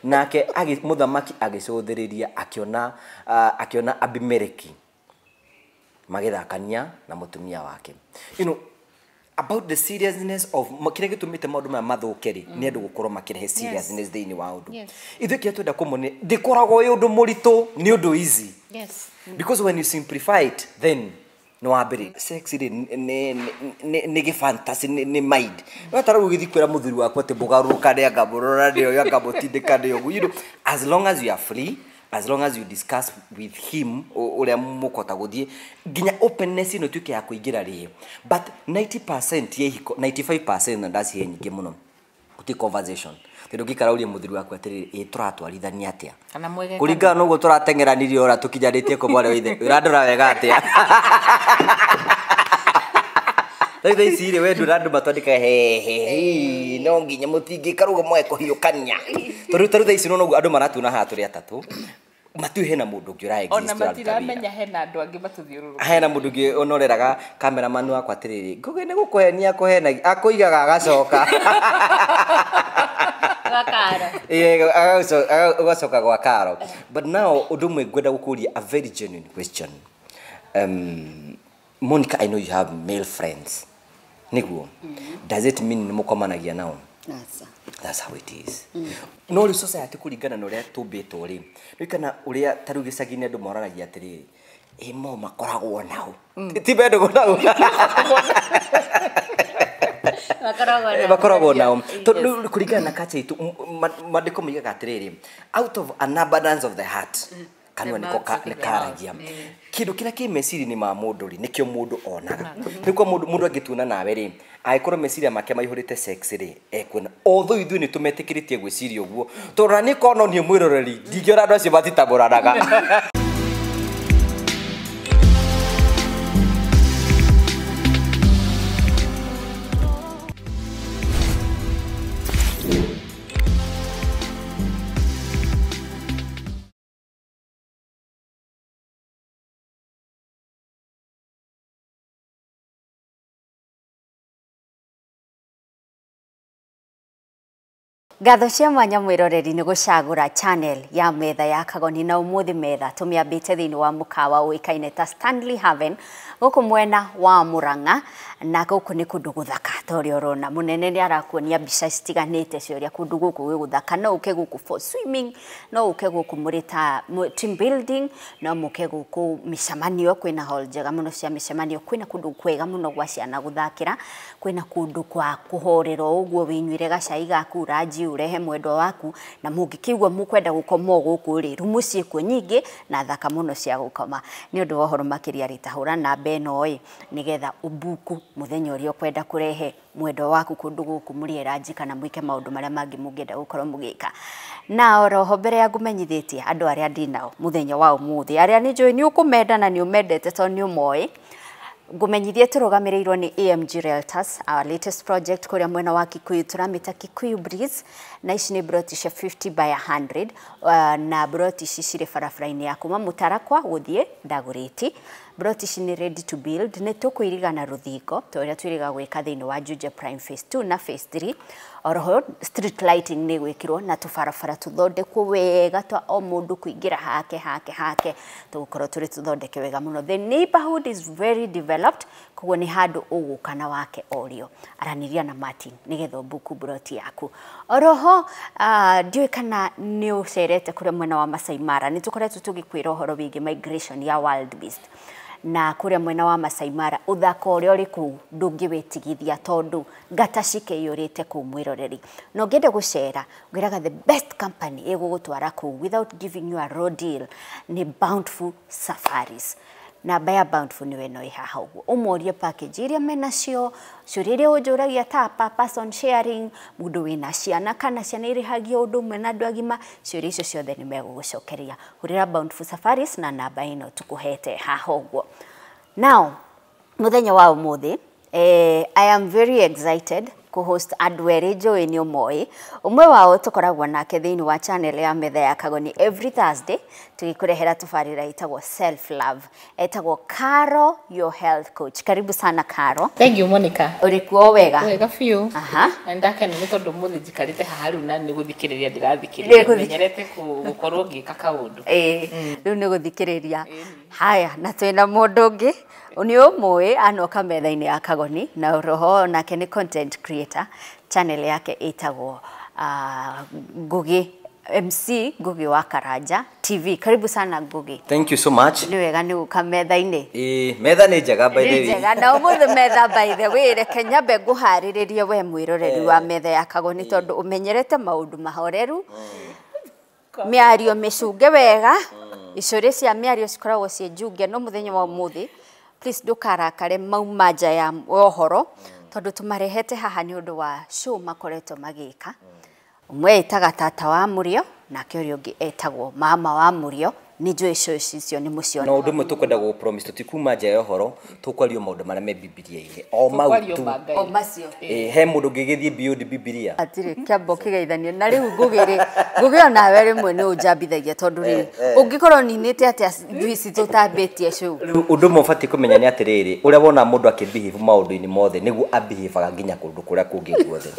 Nake mũthamaki agĩcũthĩrĩria akĩona akĩona Abimeleki magĩthakania na mũtumia wake. You know, about the seriousness of kĩrĩa gĩtũmĩte maũndũ maya mathũke rĩ, nĩ andũ gũkorwo makĩrehe seriousness thĩinĩ wa ũndũ. Ithuĩ kĩrĩa twenda kũmonia ndĩkoragwo ĩ ũndũ mũritũ, nĩ ũndũ easy. Because when you simplify it, then no wambĩrĩria. Sex rĩ nĩ gĩ-fantasy, nĩ mind. No ta rĩu ũgĩthiĩ kwĩra mũthuri waku atĩ mũgarũrũkane anga mũrorane ũyũ anga mũtindĩkane ũguo. You know, as long as you are free, as long as you discuss with him ũrĩa mũkũhota gũthiĩ nginya openness ĩno ĩtuĩke ya kũingĩra rĩ. But 90% ya ihiko, 95% na ndacihe nyingĩ mũno, gũtirĩ conversation. Tondũ ũngĩikara ũrie mũthuri waku atĩrĩrĩ, ĩ tũratwarithania atĩa? Kana mwege Kũringana na ũguo tũrateng'eranirie ũrĩa tũkinyanĩtie kũ mwarĩ wa ithe, ũrandora wega atĩa? Rĩu thaa ici rĩ, we ndũra andũ matwandĩkaga he he he, no nginya mũtingĩikara ũguo mwage kũhiũkania. Tondũ ta rĩu thaa ici nĩwona ũguo andũ maratuona haha tũrĩ atatũ, matiũĩ hena mũndũ ũngĩ ũra exist Ona ũraruta wĩra. matiramenya hena andũ angĩ matũthiũrũrũkĩirie. Hena mũndũ ũngĩ onoreraga cameraman wakwa atĩrĩrĩ, Ngũgĩ nĩ gũkũhenia akũhenagia, akũigaga agacoka. Gwa Karo. Ũgacoka gwa Karo. But now ũndũ ũmwe ngwenda gũkũria a very genuine question. Monica, I know you have male friends. Nĩguo? Does it mean nĩ mũkomanagia nao? Aca. That's how it is. No rĩu society kũringana na ũrĩa tũmbĩtwo rĩ, rĩu kana ũrĩa ta rĩu gĩcagi-inĩ andũ moranagia atĩrĩrĩ, ĩ mo makoragwo nao. Ti bendũ nao. Makoragwo nao. Makoragwo nao. Tondũ rĩu kũringana na culture itũ, maandĩko moigaga atĩrĩrĩ, out of an abundance of the heart, kanua The nĩko mouth nĩ speaks. karagia. Kĩndũ kĩrĩa kĩ meciria-inĩ ma mũndũ rĩ, nĩkĩo mũndũ onaga. Rĩu kwa mũndũ angĩtuona nawe rĩ, angĩkorwo meciria make maihũrĩte sex rĩ, ekuona. Although ithuĩ nĩ tũmetĩkĩrĩtie gwĩciria ũguo, tondũ ona niĩ korwo no niĩ mwĩroreri, ndingĩona andũ acio matitambũranaga. Ngatho cia mwanya mwĩroreri nĩ gũcagũra channel ya metha ya Kagoni na ũmũthĩ metha tũmĩambĩte thĩinĩ wa mũkawa ũĩkaine ta Stanley Haven gũkũ mwena wa Murang'a, na gũkũ nĩ kũndũ gũthaka ta ũrĩa ũrona. Mũnene nĩ arakuonia mbica citiganĩte cia ũrĩa kũndũ gũkũ gwĩ gũthaka. No ũke gũkũ for swimming, no ũke gũkũ mũrĩ ta team building, no mũke gũkũ mĩcemanio, kwĩna hall njega mũno cia mĩcemanio, kwĩna kũndũ kwega mũno gwa ciana gũthakĩra, kwĩna kũndũ kwa kũhorera o ũguo wĩnyuĩre gacai gaku, ranji ũrehe mwendwa waku, na mũngĩkĩigua mũkwenda gũkoma o gũkũ rĩ, rumu ciĩkuo nyingĩ na thaka mũno cia gũkoma. Nĩ ũndũ wa ũhoro makĩria rĩ, ta hũra namba ĩno ĩ, nĩgetha ũmbuku mũthenya ũrĩa ũkwenda kũrehe mwendwa waku kũndũ gũkũ mũrĩe ranji kana mwĩke maũndũ marĩa mangĩ mũngĩenda gũkorwo mũgĩka. Na oroho mbere ya ngũmenyithĩtie andũ arĩa ndinao mũthenya wa ũmũthĩ, arĩa nĩ njũĩ nĩ ũkũmenda na nĩ ũmendete tondũ nĩ ũmoĩ, ngũmenyithie tũrũgamĩrĩirwo nĩ AMG Realtors, our latest project kũrĩa mwena wa Kikuyu tũramĩta Kikuyu Breeze, na ici nĩ broti cia 50 by 100, na broti ici cirĩ barabara-inĩ ya kuma Mũtarakwa gũthiĩ Ndagũrĩti. Broti ici nĩ ready to build, nĩ tũkũiriga na rũthingo ta ũrĩa twĩrĩga gwĩka thĩinĩ wa Juja Prime Phase 2 na Phase 3. Oroho street lighting nĩ gwĩkĩrwo na tũbarabara tũthondekwo wega twa o mũndũ kũingĩra hake hake hake, tũgũkorwo tũrĩ tũthondeke wega mũno. The neighborhood is very developed, koguo nĩ handũ ũgũka na wake orio. Aranĩria na Martin nĩgetha ũmbuku broti yaku. Oroho ndiũĩ kana nĩ ũcerete kũrĩa mwena wa Masai Mara, nĩ tũkoretwo tũgĩkwĩra ũhoro wĩgiĩ migration ya wild beast. Na kũrĩa mwena wa Masai Mara ũthaka ũrĩa ũrĩ kũu ndũngĩwĩtigithia tondũ ngata cikĩiyũrĩte kũu mwĩroreri. Na ũngĩenda gũcera, ngwĩraga the best company ĩgũgũtwara kũu without giving you a raw deal nĩ Bountiful Safaris. Namba ya Bountiful nĩwe ĩno ĩ haha ũguo. Ũmorie package iria menacio, ciũria iria ũnjũragia ta per person sharing, mũndũ wĩna ciana kana ciana irĩhagio ũndũ ũmwe na andũ agima, ciũria icio ciothe nĩ megũgũcokeria. Hũrĩra Bountiful Safaris na namba ĩno tũkũhete haha ũguo. Now, mũthenya wa ũmũthĩ, I am very excited kũ-host andũ erĩ njũĩ nĩ ũmoĩ. Ũmwe wao tũkoragwo nake thĩinĩ wa channel ya Metha ya Kagoni every Thursday tũgĩkũrehera tũbarĩra ĩtagwo Self Love. Etagwo Caro, your health coach. Karibu sana Caro. Thank you Monica. Ũrĩ kuo wega? Wega biũ. Aha. Na ndakena nĩ tondũ mũthĩ njikarĩte haha rĩu na nĩ gũthikĩrĩria ndĩrathikĩrĩria. Menyerete gũkorwo ngĩka kaũndũ. Ĩĩ, rĩu nĩ gũthikĩrĩria. Haya, na twĩna mũndũ ũngĩ nĩ ũmũĩ anoka metha-inĩ ya Kagoni na roho nake nĩ content creator. Channel yake ĩtagwo Ngugi MC Ngugi wa Karanja TV. Karibu sana Ngugi. Thank you so much. Nĩ wega nĩ gũka metha-inĩ. Ĩĩ, metha nĩ njega by the way. Njega na ũmũthĩ metha by the way, reke nyambe ngũharĩrĩrie we mwĩroreri wa Metha ya Kagoni tondũ ũmenyerete maũndũ mahoreru, mĩario mĩcunge wega, icũrĩ cia mĩario cikoragwo ciĩ njunge, no mũthenya wa ũmũthĩ please ndũkarakare mauma nja ya ũhoro tondũ tũmarehete haha nĩ ũndũ wa show makoretwo magĩka. Ũmwe etaga tata wa Mũrio nake ũrĩa ũngĩ etagwo mama wa Mũrio. Nĩ njũĩ show icio nĩ mũciona. Na ũndũ ũmwe tũkwenda gũ promise tũtikuma nja ya ũhoro, tũkwario maũndũ marĩa me Bibilia-inĩ o mau tu. O macio. Ĩĩ, he mũndũ ũngĩgĩthiĩ beyond Bibilia. Hatirĩ kĩambo kĩgeithanie. Na rĩu Ngũgĩ rĩ, Ngũgĩ onawe rĩmwe nĩ ũnjambithagia tondũ rĩrĩ ũngĩkorwo ninĩte atĩa juici tũtambĩtie show. Rĩu ũndũ ũmwe ũbatiĩ kũmenya nĩ atĩrĩrĩ, ũrĩa wona mũndũ akĩbehave maũndũ-inĩ mothe nĩguo abehavaga nginya kũndũ kũrĩa kũngĩ guothe.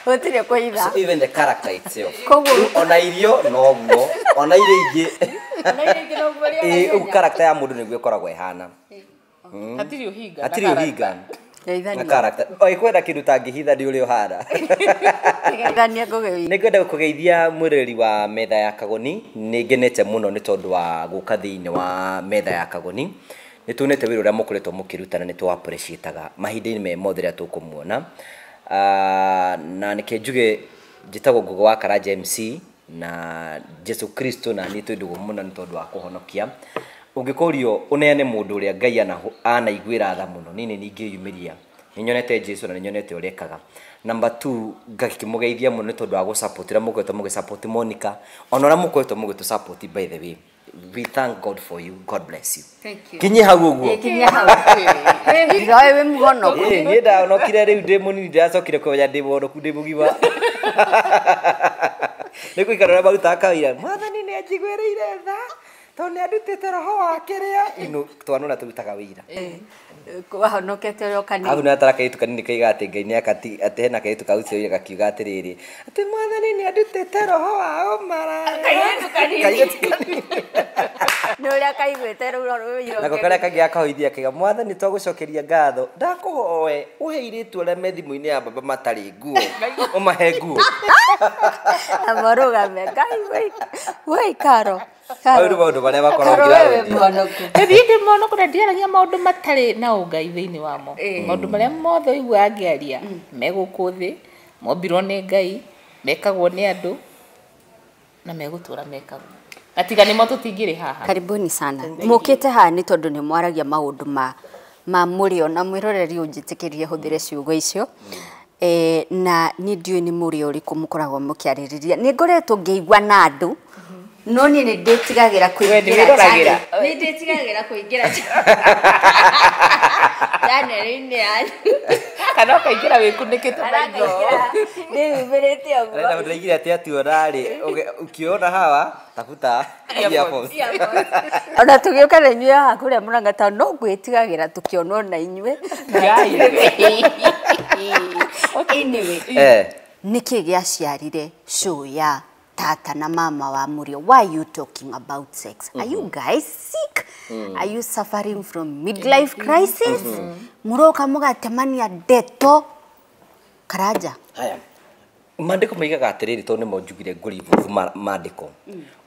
Gũtirĩ kũhitha. So even the character itself. Koguo ona irio noguo, ona irio ingĩ. Ona irio ingĩ noguo. Ĩĩ, ũguo character ya mũndũ nĩguo ĩkoragwo ĩhana. Hatirĩ ũhinga. Hatirĩ ũhinga. Geithania. Na character. O ĩkwenda kĩndũ tangĩhitha nĩ ũrĩa ũhana. Geithania Ngũgĩ. Nĩ ngwenda kũgeithia mwĩroreri wa Metha ya Kagoni. Nĩ ngenete mũno nĩ tondũ wa gũka thĩinĩ wa Metha ya Kagoni. Nĩ tuonete wĩra ũrĩa mũkoretwo mũkĩruta na nĩ tũ appreciate-aga mahinda-inĩ me mothe rĩrĩa tũkũmuona. Na nĩke njuge njĩtagwo Ngugi wa Karanja MC na Jesu Kristo na niĩ twĩ ndũgũ mũno nĩ tondũ wa kũhonokia. Ũngĩkorio ũneane mũndũ ũrĩa Ngai anaiguĩra tha mũno, niĩ nĩ ingĩyumĩria. Nĩ nyonete Jesu na nĩ nyonete ũrĩa ekaga. Number 2, ngakĩmũgeithia mũno nĩ tondũ wa gũ-support ũrĩa mũkoretwo mũgĩ-support Monica, ona ũrĩa mũkoretwo mũgĩtũ-support by the way. We thank God for you. God bless you. Thank you. Kinyie hau ũguo. Kinyia hau. Ndiroĩ wĩ mũhonoku. Ĩĩ, niĩ ndahonokire rĩu ndĩ mũnini, ndĩracokire kũmenya ndĩ mũhonoku ndĩ mũgima. Nĩ kũikara ũrĩa marutaga kawĩra. Mwathani nĩ anjiguĩrĩire tha tondũ nĩ andutĩte roho wa kĩrĩa. Ino twanona tũrutaga wĩra. Wahonokete ũrĩ o kanini. Hau nĩ atara kairĩtu kanini kaiga atĩ Ngai nĩ akati atĩ hena kairĩtu karutirwo gakiuga atĩrĩrĩ atĩ Mwathani nĩ andutĩte roho wa ũmaraya. Kairĩtu kanini. Kairĩtu kanini. Nĩ ũrĩa kaiguĩte rũu rũu. Nako karĩa kangĩ gakahoithia kaiga Mwathani twagũcokeria ngatho ndakũhoe ũhe airĩtu arĩa me thimũ-inĩ ya baba matarĩ nguo ũmahe nguo. Na marũgame Ngai wei. Wei Karo. Hau nĩ maũndũ marĩa makoragwo Karo wewe ground. mũhonoku. Niĩ ndĩ mũhonoku na ndiaragia maũndũ matarĩ na ũngai thĩinĩ wamo. Maũndũ marĩa mothe ũiguaga ngĩaria me gũkũ thĩ, mombirwo nĩ Ngai, mekagwo nĩ andũ na megũtũra mekagwo. Na tiga nĩmo tũtingĩrĩ haha. Karibuni sana. Mũkĩte haha nĩ tondũ nĩ mwaragia maũndũ ma mũrĩo na mwĩroreri ũnjĩtĩkĩrie hũthĩre ciugo icio. Na niĩ ndiũĩ nĩ mũrĩo ũrĩkũ mũkoragwo mũkĩarĩrĩria. Nĩ ngoretwo ngĩigua na andũ no niĩ nĩ ndĩtigagĩra We nĩ kũingĩra wĩroragĩra? Nĩ ndĩtigagĩra kũingĩra channel-inĩ yanyu. Kana ũkaingĩra wĩkunĩkĩte maitho. Ndĩhumbĩrĩte ũguo. Arenda ndĩraigire atĩ atuona rĩ ukiona hawa tafuta earphones. Ona tũgĩũka na inyuĩ haha kũrĩa Mũrang'a no ngwĩtigagĩra tũkĩonwo na inyuĩ. Anyway, nĩkĩ gĩaciarire show ya tata na mama wa Mũrio? Why are you talking about sex? Are you guys sick? Are you suffering from midlife crisis? Mũroka mũgatemania ndeto Karanja. Haya. Maandĩko moigaga atĩrĩrĩ tondũ nĩmo njugire ngũribubu maandĩko.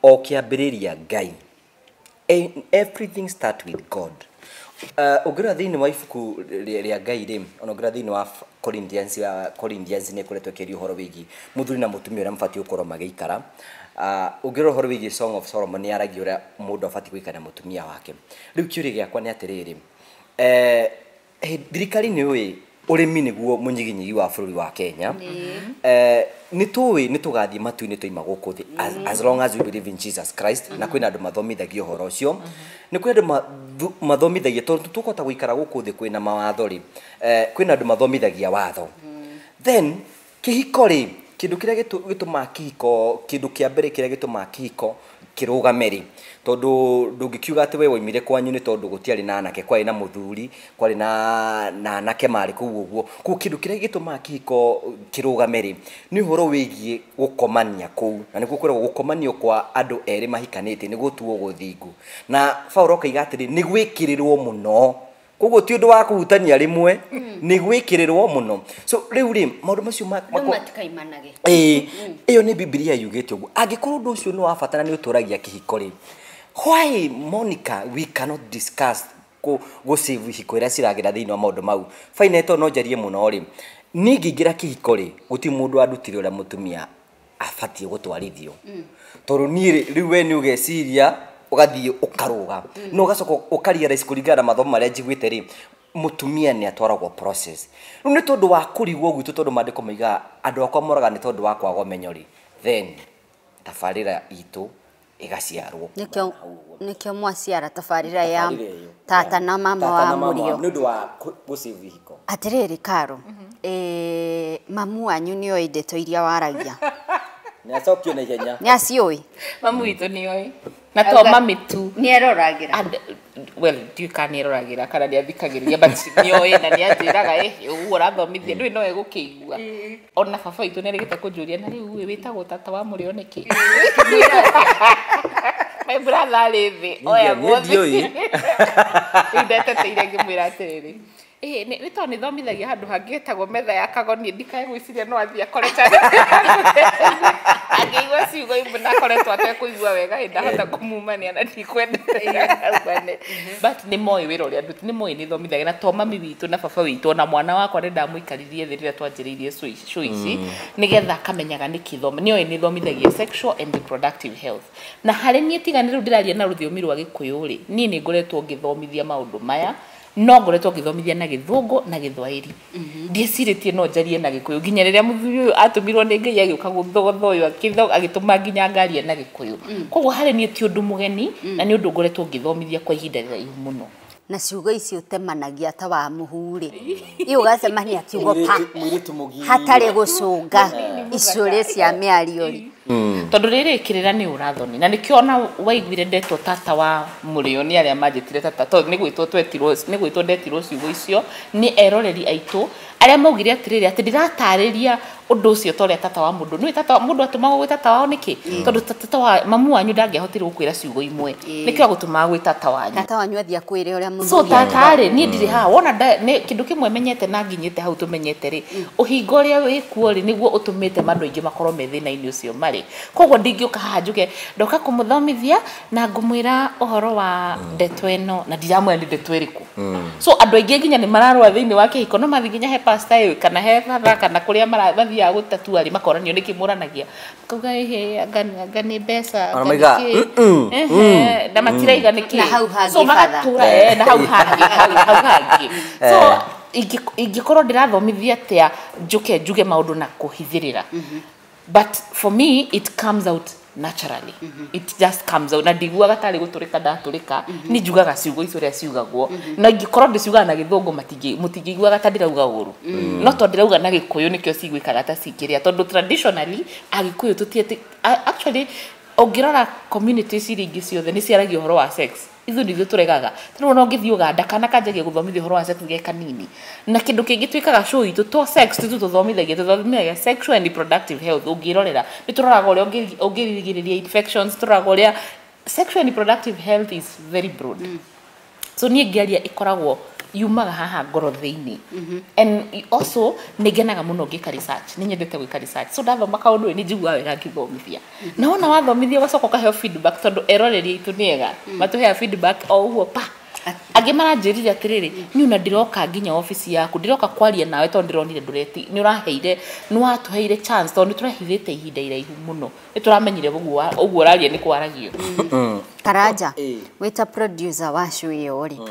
O kĩambĩrĩria Ngai. Everything start with God. Ũngĩrora thĩinĩ wa ibuku rĩa Ngai rĩ, ona ũngĩrora thĩinĩ wa Corinthians ya Corinthians nĩ ĩkoretwo ĩkĩaria ũhoro wĩgiĩ mũthuri na mũtumia ũrĩa mabatiĩ gũkorwo magĩikara. Ũngĩrora ũhoro wĩgiĩ Song of Solomon nĩ yaragia ũrĩa mũndũ abatiĩ gũikara na mũtumia wake. Rĩu kĩũria gĩakwa nĩ atĩrĩrĩ, thirikari nĩ ũĩ Ũrĩmi nĩguo mũnyiginyigi wa bũrũri wa Kenya. Nĩ tũĩ nĩ tũgathiĩ matu-inĩ twaima gũkũ thĩ, as long as we believe in Jesus Christ, na kwĩna andũ mathomithagia ũhoro ũcio. Nĩ kwĩ andũ mathomithagia, tondũ tũkũhota gũikara gũkũ thĩ kwĩna mawatho rĩ, kwĩna andũ mathomithagia watho. Then kĩhiko rĩ, kĩndũ kĩrĩa gĩtũmaga kĩhiko, kĩndũ kĩa mbere kĩrĩa gĩtũmaga kĩhiko kĩrũgame rĩ, tondũ ndũngĩkiuga atĩ we waumire kwanyu nĩ tondũ gũtiarĩ na anake, kwarĩ na mũthuri, kwarĩ na anake marĩ kũu ũguo. Koguo kĩndũ kĩrĩa gĩtũmaga kĩhiko kĩrũgame rĩ, nĩ ũhoro wĩgiĩ gũkomania kũu, na nĩkuo kwĩragwo gũkomanio kwa andũ erĩ mahikanĩtie nĩ gũtuo gũthingu. Na Paul akaiga atĩrĩ, nĩ gwĩkĩrĩrwo mũno. Koguo ti ũndũ wa kũhutania rĩmwe, nĩ gwĩkĩrĩrwo mũno. So rĩu rĩ, maũndũ macio matikaimanage. Ĩyo nĩ Bibilia yugĩte ũguo. Angĩkorwo ũndũ ũcio nĩ wa bata na nĩ ũtũragia kĩhiko rĩ, why Monica we cannot discuss gũ save ihiko iria ciragera thĩinĩ wa maũndũ mau? Fine, to no njarie mũno rĩ, niĩ ngĩingĩra kĩhiko rĩ, gũtirĩ mũndũ wandutire ũrĩa mũtumia abatiĩ gũtwarithio. Tondũ niĩ rĩ, rĩu we nĩ ũgeciria ũgathiĩ ũkarũga, no ũgacoka ũkarealize kũringana na mathomo marĩa njiguĩte rĩ, mũtumia nĩ atwaragwo process. Rĩu nĩ tondũ wa kũrigwo gwitũ, tondũ maandĩko maigaga andũ akwa moraga nĩ tondũ wa kwaga ũmenyo rĩ, then tabarĩra itũ ĩgaciarwo. Nĩkĩo mwaciara tabarĩra ya tata na mama wa mũrio. Nĩ ũndũ wa gũsave ihiko. Atĩrĩrĩ Karo, mamu wanyu nĩoĩ ndeto iria waragia? Nĩ acokio na ihenya. Nĩ aciũĩ? Mamu witũ nĩoĩ. Na to mami tu. Nĩ eroragĩra. Well, ndiũĩ kana nĩ eroragĩra kana nĩ athikagĩrĩria, but nĩoĩ na nĩ anjĩraga, ũguo ũrathomithia, ndũĩ no egũkĩigua. Ona baba witũ nĩ arĩgĩte kũnjũria, na rĩu ĩ, wĩtagwo tata wa mũrĩo nĩkĩ? My brother arĩ thĩ, oya guothe. Rĩu ndeteteire ngĩmwĩra atĩrĩrĩ, nĩ tondũ nĩ thomithagia handũ hangĩ hetagwo metha ya kagoni, ndikae gwĩciria no athiĩ akore channel. Angĩigua ciugo imwe na akoretwo atekũigua wega, ĩ, ndahota kũmumania na ndikwenda aumane. But nĩ moĩ wĩra ũrĩa nduti, nĩ moĩ nĩ thomithagia, na to mami witũ na baba witũ, ona mwana wakwa nĩ ndamũikaririe thĩ rĩrĩa twanjĩrĩirie show ici, nĩgetha akamenyaga nĩkĩ thoma. Nĩoĩ nĩ thomithagia sexual and reproductive health. Na harĩ niĩ tiga nĩ rĩu ndĩraria na rũthiomi rwa Gĩkũyũ rĩ, niĩ nĩ ngoretwo ngĩthomithia maũndũ maya, no ngoretwo ngĩthomithia na Gĩthũngũ na Gĩthwaĩri. Ndiecirĩtie no njarie na Gĩkũyũ nginya rĩrĩa mũthuri ũyũ atũmirwo nĩ Ngai agĩũka gũthogotha ũyũ, agĩtũma nginya ngarie na Gĩkũyũ. Koguo harĩ niĩ ti ũndũ mũgeni, na nĩ ũndũ ngoretwo ngĩthomithia kwa ihinda rĩraihu mũno. Na ciugo ici ũtemanagia ta wa mũhu rĩ, ĩ ũgacemania kiugo pa hatarĩ gũcũnga icũrĩ cia mĩario rĩ. Tondũ rĩrĩ kĩrĩra nĩ ũrathoni, na nĩkĩo ona waiguire ndetwo tata wa mũrĩo nĩ arĩa manjĩtire tata, tondũ nĩ gwĩtwo twetirwo, nĩ gwĩtwo ndetirwo ciugo icio nĩ eroreri aitũ arĩa maugire atĩrĩrĩ, atĩ ndĩratarĩria ũndũ ũcio ta ũrĩa tata wa mũndũ. Nĩũĩ tata wa mũndũ atũmagwo gwĩ tata wao nĩkĩ? Tondũ tata wa mamu wanyu ndangĩahotire gũkwĩra ciugo imwe, nĩkĩo agũtũmaga gwĩ tata wanyu. Tata wanyu athiĩ akwĩre ũrĩa mũthuri. So tata rĩ, niĩ ndirĩ haha wona kĩndũ kĩmwe menyete na nginyĩte hau tũmenyete rĩ, ũhingo ũrĩa wĩkuo rĩ nĩguo ũtũmĩte andũ aingĩ makorwo me thĩna-inĩ ũcio marĩ. Koguo ndingĩũka haha njuge ndoka kũmũthomithia na ngũmwĩra ũhoro wa ndeto ĩno, na ndiramwĩra nĩ ndeto ĩrĩkũ. So andũ aingĩ nginya nĩ mararũa thĩinĩ wa kĩhiko, no mathiĩ nginya he pastor ĩyo kana he batha kana kũrĩa mathiaga gũtatua rĩ, makoranio nĩkĩ mũranagia, makauga ĩhĩ anga nĩ mbeca, anga nĩ kĩ, na matiraiga nĩkĩ. Na hau hangĩ so magatũra, na hau hangĩ, hau hangĩ. So ingĩkorwo ndĩrathomithia atĩa njuke njuge maũndũ na kũhithĩrĩra. But for me it comes out naturally. It just comes out. Na ndiguaga tarĩ gũtũrĩka ndatũrĩka, ni njugaga ciugo icio ũrĩa ciugagwo. Na ingĩkorwo ndĩciugaga na Gĩthũngũ mũtingĩiguaga ta ndĩrauga ũru. No tondũ ndĩrauga na Gĩkũyũ nĩkĩo ciguĩkaga ta cikĩrĩa, tondũ traditionally Agĩkũyũ tũtieti, actually ũngĩrora communities iria ingĩ ciothe nĩ ciaragia ũhoro wa sex. Ithuĩ nithuĩ tũregaga. Tarĩu ona ũngĩthiĩ Uganda, kana kanjagia gũthomithia ũhoro wa sex ge kanini. Na kĩndũ kĩngĩ twĩkaga show itũ to sex tu tũthomithagia, tũthomithagia sexual and reproductive health. Ũngĩrorera nĩ tũroraga ũrĩa ũngĩrigĩrĩria infections, tũroraga ũrĩa sexual and reproductive health is very broad. So niĩ ngĩaria ĩkoragwo yumaga haha ngoro thĩinĩ. And also nĩ ngenaga mũno ngĩka research, nĩ nyendete gwĩka research. So ndathoma kaũndũ nĩ njiguaga wega ngĩthomithia. Na wona wathomithia ũgacoka ũkaheo feedback, tondũ eroreri aitũ nĩ ega, matũheaga feedback o ũguo pa. Angĩ maranjĩrire atĩrĩrĩ, niĩ ona ndĩroka nginya obici yaku, ndĩroka kwaria nawe tondũ ndĩronire ndũreti, nĩ ũraheire, nĩ watũheire chance tondũ nĩ tũrehithĩte ihinda iraihu mũno, nĩ tũramenyire ũguo ũguo ũraria nĩ kwaragio. Karanja, wĩta producer wa show ĩyo rĩ,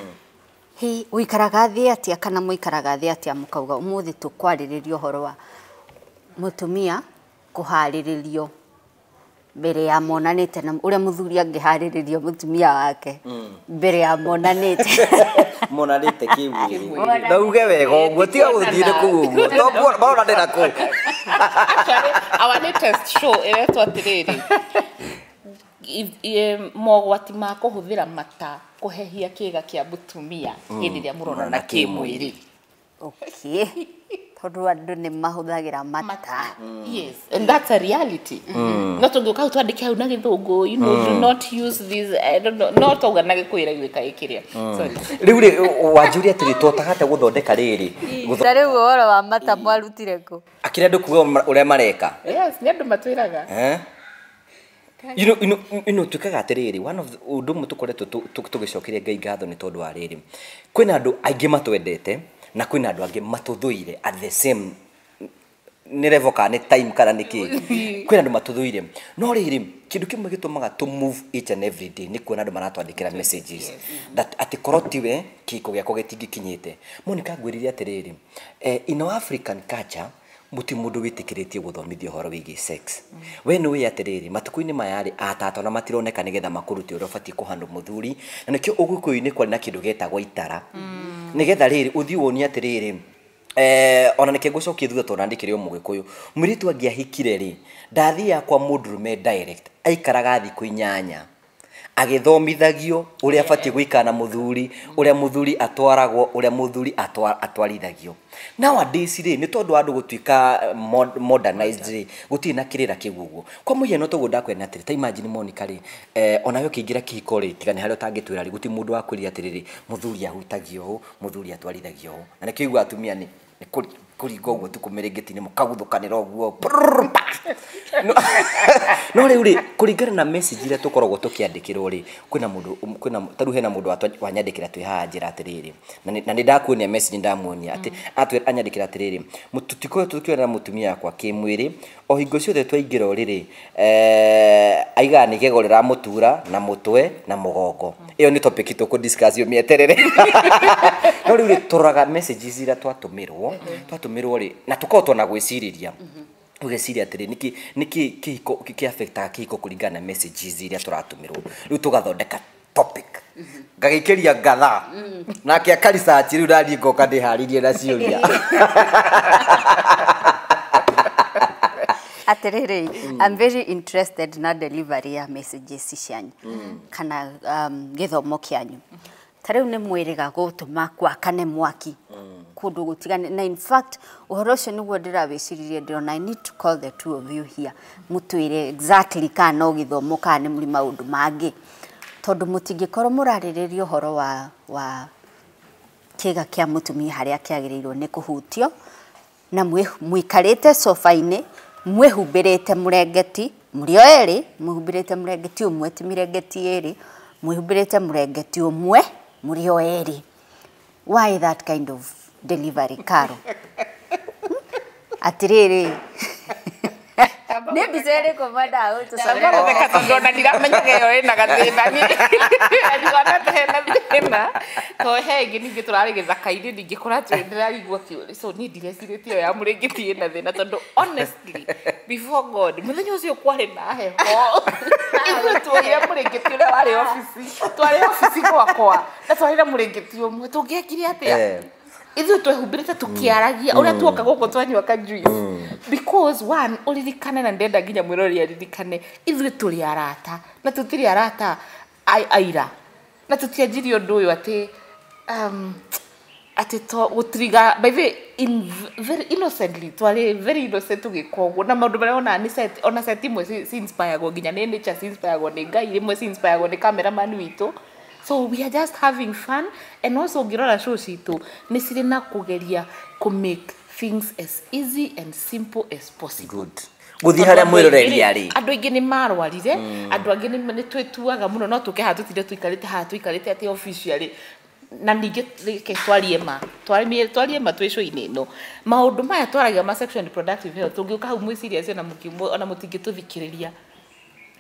Hi ũikaraga thĩ atĩa kana mũikaraga thĩ atĩa mũkauga ũmũthĩ tũkwarĩrĩria ũhoro wa mũtumia kũharĩrĩrio mbere ya monanĩte na ũrĩa mũthuri angĩharĩrĩrio mũtumia wake mbere ya monanĩte monanĩte kĩmwĩrĩ na uge wega ũguo tiga gũthiĩ kũu ũguo to maronanĩra kũu. Actually, our latest show ĩretwo atĩrĩrĩ, mogwati ma kũhũthĩra mata kũhehia kĩga kĩa mũtumia hĩndĩ ĩrĩa mũronana kĩmwĩrĩ. Okay. Tondũ andũ nĩ mahũthagĩra mata. Yes, and that's a reality. No tũngĩũka hau twandĩke hau na gĩthũngũ, you know, do not use this, I don't know, no twauga na gĩkũyũ ĩraiguĩka ĩkĩrĩa. Sorry. Rĩu rĩ wanjũria atĩrĩ twotaga atĩa gũthondeka rĩrĩ Ta rĩu ũhoro wa mata mwarutire kũ? Akĩrĩa andũ kuga ũrĩa mareka. Yes, nĩ andũ matwĩraga. You know, tuikaga atĩrĩrĩ, one of ũndũ ũmwe tũkoretwo tũgĩcokeria Ngai ngatho nĩ tondũ wa rĩrĩ, kwĩna andũ aingĩ matwendete na kwĩna andũ angĩ matũthũire at the same nĩ level kana nĩ time kana nĩ kĩ, kwĩna andũ matũthũire. No rĩrĩ, kĩndũ kĩmwe gĩtũmaga to move each and every day nĩ kuona andũ maratwandĩkĩra messages that atĩ korwo tiwe kĩhiko gĩakwa gĩtingĩkinyĩte. Monica, ngwĩrire atĩrĩrĩ, in our African culture mũti mũndũ wĩtĩkĩrĩtie gũthomithia ũhoro wĩgiĩ sex. We nĩ ũĩ atĩrĩrĩ, matukũ-inĩ maya rĩ, atata ona matironeka nĩgetha makũrute ũrĩa ũbatiĩ kũhandwo mũthuri, na nĩkĩo ũgĩkũyũ-inĩ kwarĩ na kĩndũ gĩetagwo itara, nĩgetha rĩrĩ ũthiĩ wonie atĩrĩrĩ, ona nĩkĩo ngũcokia thutha tondũ ndandĩkĩre o mũgĩkũyũ, mũirĩtu angĩahikire rĩ, ndathiaga kwa mũndũrũme direct, aikaraga thikũ 8 agĩthomithagio ũrĩa abatiĩ gũikara na mũthuri, ũrĩa mũthuri atwaragwo, ũrĩa mũthuri atwarithagio. Nowadays rĩ, nĩ tondũ wa andũ gũtuĩka modernized rĩ, gũtirĩ na kĩrĩra kĩu ũguo. Kwa mũhiano toguo ndakwĩra atĩrĩ, ta imagine Monica rĩ, onawe ũkĩingĩra kĩhiko rĩ, tiga nĩ harĩa ũtangĩtwĩra rĩ, gũtirĩ mũndũ wakwĩrire atĩrĩrĩ, mũthuri ahutagio ũũ, mũthuri atwarithagio ũũ. Na nĩkĩo ũiguaga atumia nĩ kũringa ũguo tu kũmĩrĩngĩti-inĩ mũkaguthũkanĩra ũguo. No rĩu rĩ, kũringana na message iria tũkoragwo tũkĩandĩkĩrwo rĩ, kwĩna mũndũ, kwĩna ta rĩu hena mũndũ wanyandĩkĩra twĩ haha njĩra atĩrĩrĩ, na nĩ ndakuonia message ndamuonia atĩ anyandĩkĩra atĩrĩrĩ, tũtikoretwo tũkĩonana mũtumia wakwa kĩmwĩrĩ, o hingo ciothe twaingĩra ũrĩrĩ, aigaga nĩ igego rĩramũtura na mũtwe na mũgongo. Ĩyo nĩ topic tũkũ discuss ũmĩeterere. No rĩu rĩ, tũroraga messages iria twatũmĩrwo rĩ, na tũkoragwo na gwĩcirĩria. Ũgeciria atĩrĩ, nĩkĩ kĩhiko kĩ-affectaga kĩhiko kũringana na messages iria tũratũmĩrwo. Rĩu tũgathondeka topic. Ngagĩikĩria ngatha. Nake aka research rĩu ndathiĩ ngoka ndĩharĩirie na ciũria. Atĩrĩrĩ, I'm very interested na delivery ya messages cianyu kana gĩthomo kĩanyu. Ta rĩu nĩ mwĩrĩga gũtũma gwakane mwaki kũndũ gũtigane, na in fact ũhoro ũcio nĩguo ndĩrawĩciririe, ndĩrona I need to call the two of you here mũtwĩre exactly kana no gĩthomo kana nĩ mũrĩ maũndũ mangĩ, tondũ mũtingĩkorwo mũrarĩrĩria ũhoro wa kĩga kĩa mũtumia harĩa kĩagĩrĩirwo nĩ kũhutio, na mũikarĩte sofa-inĩ mwĩhumbĩrĩte mũrengeti mũrĩ o erĩ, mwĩhumbĩrĩte mũrengeti ũmwe ti mĩrengeti ĩrĩ, mwĩhumbĩrĩte mũrengeti ũmwe mũrĩ o erĩ. Why that kind of delivery, Caro? Atĩrĩrĩ, nĩ mbica ĩrĩkũ mwendaga gũtũcamũra? Ndatheka tondũ ona ndiramenyaga ĩyo ĩna gathĩna. Ndirona ta hena thĩna. Tondũ he ĩngĩ ningĩ tũrarĩ gĩthaka-inĩ ningĩ kũratwĩ ndĩrarigwo kĩũria. So niĩ ndirecirĩtie ĩyo ya mũrĩngĩti ĩna thĩna tondũ honestly before God mũthenya ũcio kwarĩ na heho. Ithuĩ tuoire mũrĩngĩti ũrĩa warĩ obici. Twarĩ obici gwakwa na twarĩ na mũrĩngĩti ũmwe. Tũngĩekire atĩa? Ithuĩ twehumbĩrĩte tũkĩaragia ũrĩa tuoka gũkũ twanyua ka juice. Because one, ũririkane na ndenda nginya mwĩroreri aririkane, ithuĩ tũrĩ arata na tũtirĩ arata aira na tũtianjirie ũndũ ũyũ atĩ atĩ to gũtiriga by the way, in very innocently twarĩ very innocent tũgĩka ũguo, na maũndũ marĩa ona nĩ set, ona set imwe ci inspireagwo nginya nĩ nature, ci inspireagwo nĩ Ngai, rĩmwe ci inspireagwo nĩ cameraman witũ. So we are just having fun, and also ũngĩrora show citũ nĩ cirĩ na kũgeria kũ make things as easy and simple as possible. Good. Gũthiĩ harĩa mwĩroreri arĩ. Andũ aingĩ nĩ marwarire, andũ angĩ nĩ twĩtuaga mũno, no tũke haha tũtinde tũikarĩte haha tũikarĩte atĩ officially. Na ningĩ reke twarie ma, twarie ma twĩ show-inĩ ĩno. Maũndũ maya twaragia ma sexual and reproductive health, tũngĩũka hau mwĩ serious ona mũtingĩtũthikĩrĩria.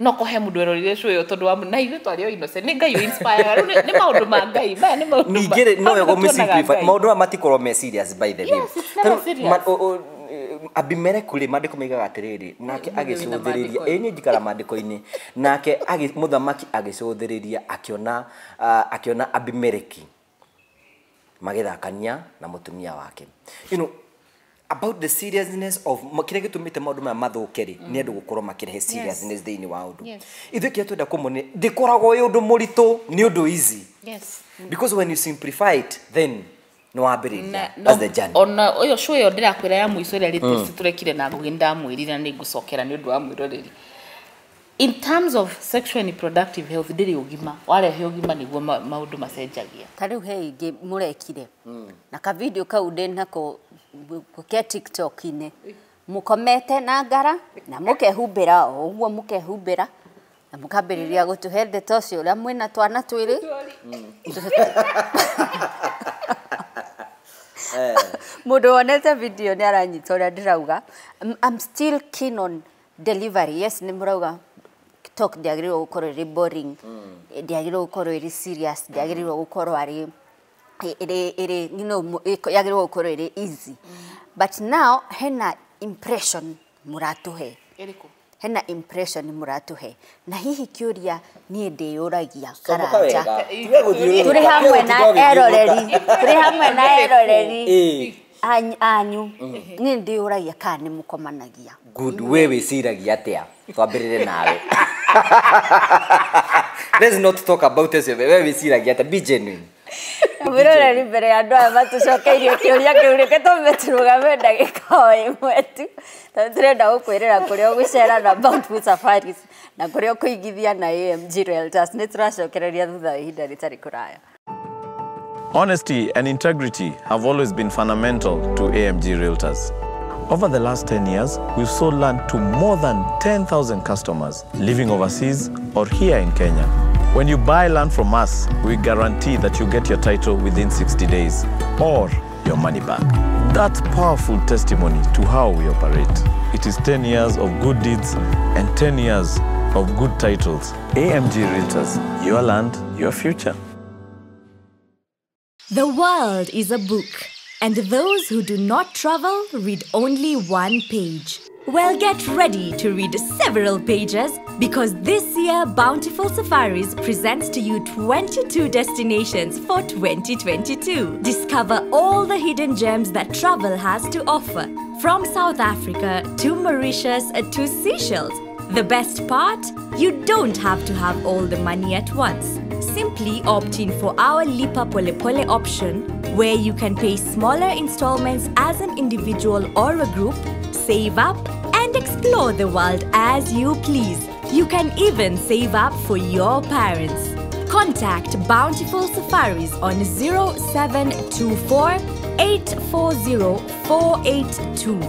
No kohe mundu erorire show ĩyo tondu wa na ithuĩ twarĩ o innocent. Nĩ Ngai inspire. Rĩu nĩ maũndũ ma Ngai. Maya nĩ maũndũ. Ningĩ no ego simplify. Maũndũ maya matikorwo me serious by the way. Yes, it's never serious. Abimeleku rĩ maandĩko maigaga atĩrĩrĩ nake agĩcũthĩrĩria ĩĩ niĩ njikara maandĩko-inĩ nake mũthamaki agĩcũthĩrĩria akĩona akĩona Abimeleki magĩthakania na mũtumia wake. You know, about the seriousness of kĩrĩa gĩtũmĩte maũndũ maya mathũke rĩ nĩ andũ gũkorwo makĩrehe seriousness thĩinĩ wa ũndũ. Ithuĩ kĩrĩa twenda kũmonia ndĩkoragwo ĩ ũndũ mũritũ nĩ ũndũ easy. Yes. Because when you simplify it then no wambĩrĩria. That's the journey. Ona ũyũ show ĩyo ndĩrakwĩra ya mũico ĩrĩa latest tũrekire na Ngugi ndamwĩrire na nĩngũcokera nĩ ũndũ wa mwĩroreri. In terms of sexual and reproductive health ndĩrĩ ũgima warehe ũgima nĩguo maũndũ macenjagia. Ta rĩu he ingĩ mũrekire na ka video kau ndĩ nako ke TikTok-inĩ mũkomete na ngara na mũkehumbĩra o ũguo mũkehumbĩra na mũkambĩrĩria gũtũhe ndeto ũcio ũrĩa mwĩna twana twĩrĩ. Mũndũ wonete video nĩ aranyita ũrĩa ndĩrauga. I'm still keen on delivery. Yes, nĩ mũrauga talk ndĩagĩrĩirwo gũkorwo ĩrĩ boring, ndĩagĩrĩirwo gũkorwo ĩrĩ serious, ndĩagĩrĩirwo gũkorwo arĩ ĩrĩ you know yagĩrĩirwo gũkorwo ĩrĩ easy. But now hena impression mũratũhe. Hena impression mũratũhe. Na hihi kĩũria niĩ ndĩyũragia Karanja. Tũrĩ hamwe na eroreri. Tũrĩ hamwe na eroreri. Anyu. Niĩ ndĩyũragia kana nĩ mũkomanagia. Good, we wĩciragia atĩa? Twambĩrĩre nawe. Let's not talk about this. We wĩciragia atĩa? Be genuine. Mwĩroreri mbere ya andũ aya matũcokeirie kĩũria kĩu reke tũmbe tũrũgame ndagĩka o ĩmwe tu tondũ tũrenda gũkwĩrĩra kũrĩa ũgũcera na Bountiful Safaris na kũrĩa ũkũigithia na AMG Realtors. Nĩ tũracokereria thutha wa ihinda rĩtarĩ kũraya. Honesty and integrity have always been fundamental to AMG Realtors. Over the last 10 years, we've sold land to more than 10,000 customers living overseas or here in Kenya. When you buy land from us, we guarantee that you get your title within 60 days or your money back. That's powerful testimony to how we operate. It is 10 years of good deeds and 10 years of good titles. AMG Realtors, your land, your future. The world is a book, and those who do not travel read only one page. Well, get ready to read several pages because this year Bountiful Safaris presents to you 22 destinations for 2022. Discover all the hidden gems that travel has to offer, from South Africa to Mauritius to Seychelles. The best part? You don't have to have all the money at once. Simply opt in for our Lipa Pole Pole option, where you can pay smaller installments as an individual or a group, save up and explore the world as you please. You can even save up for your parents. Contact Bountiful Safaris on 0724 840 482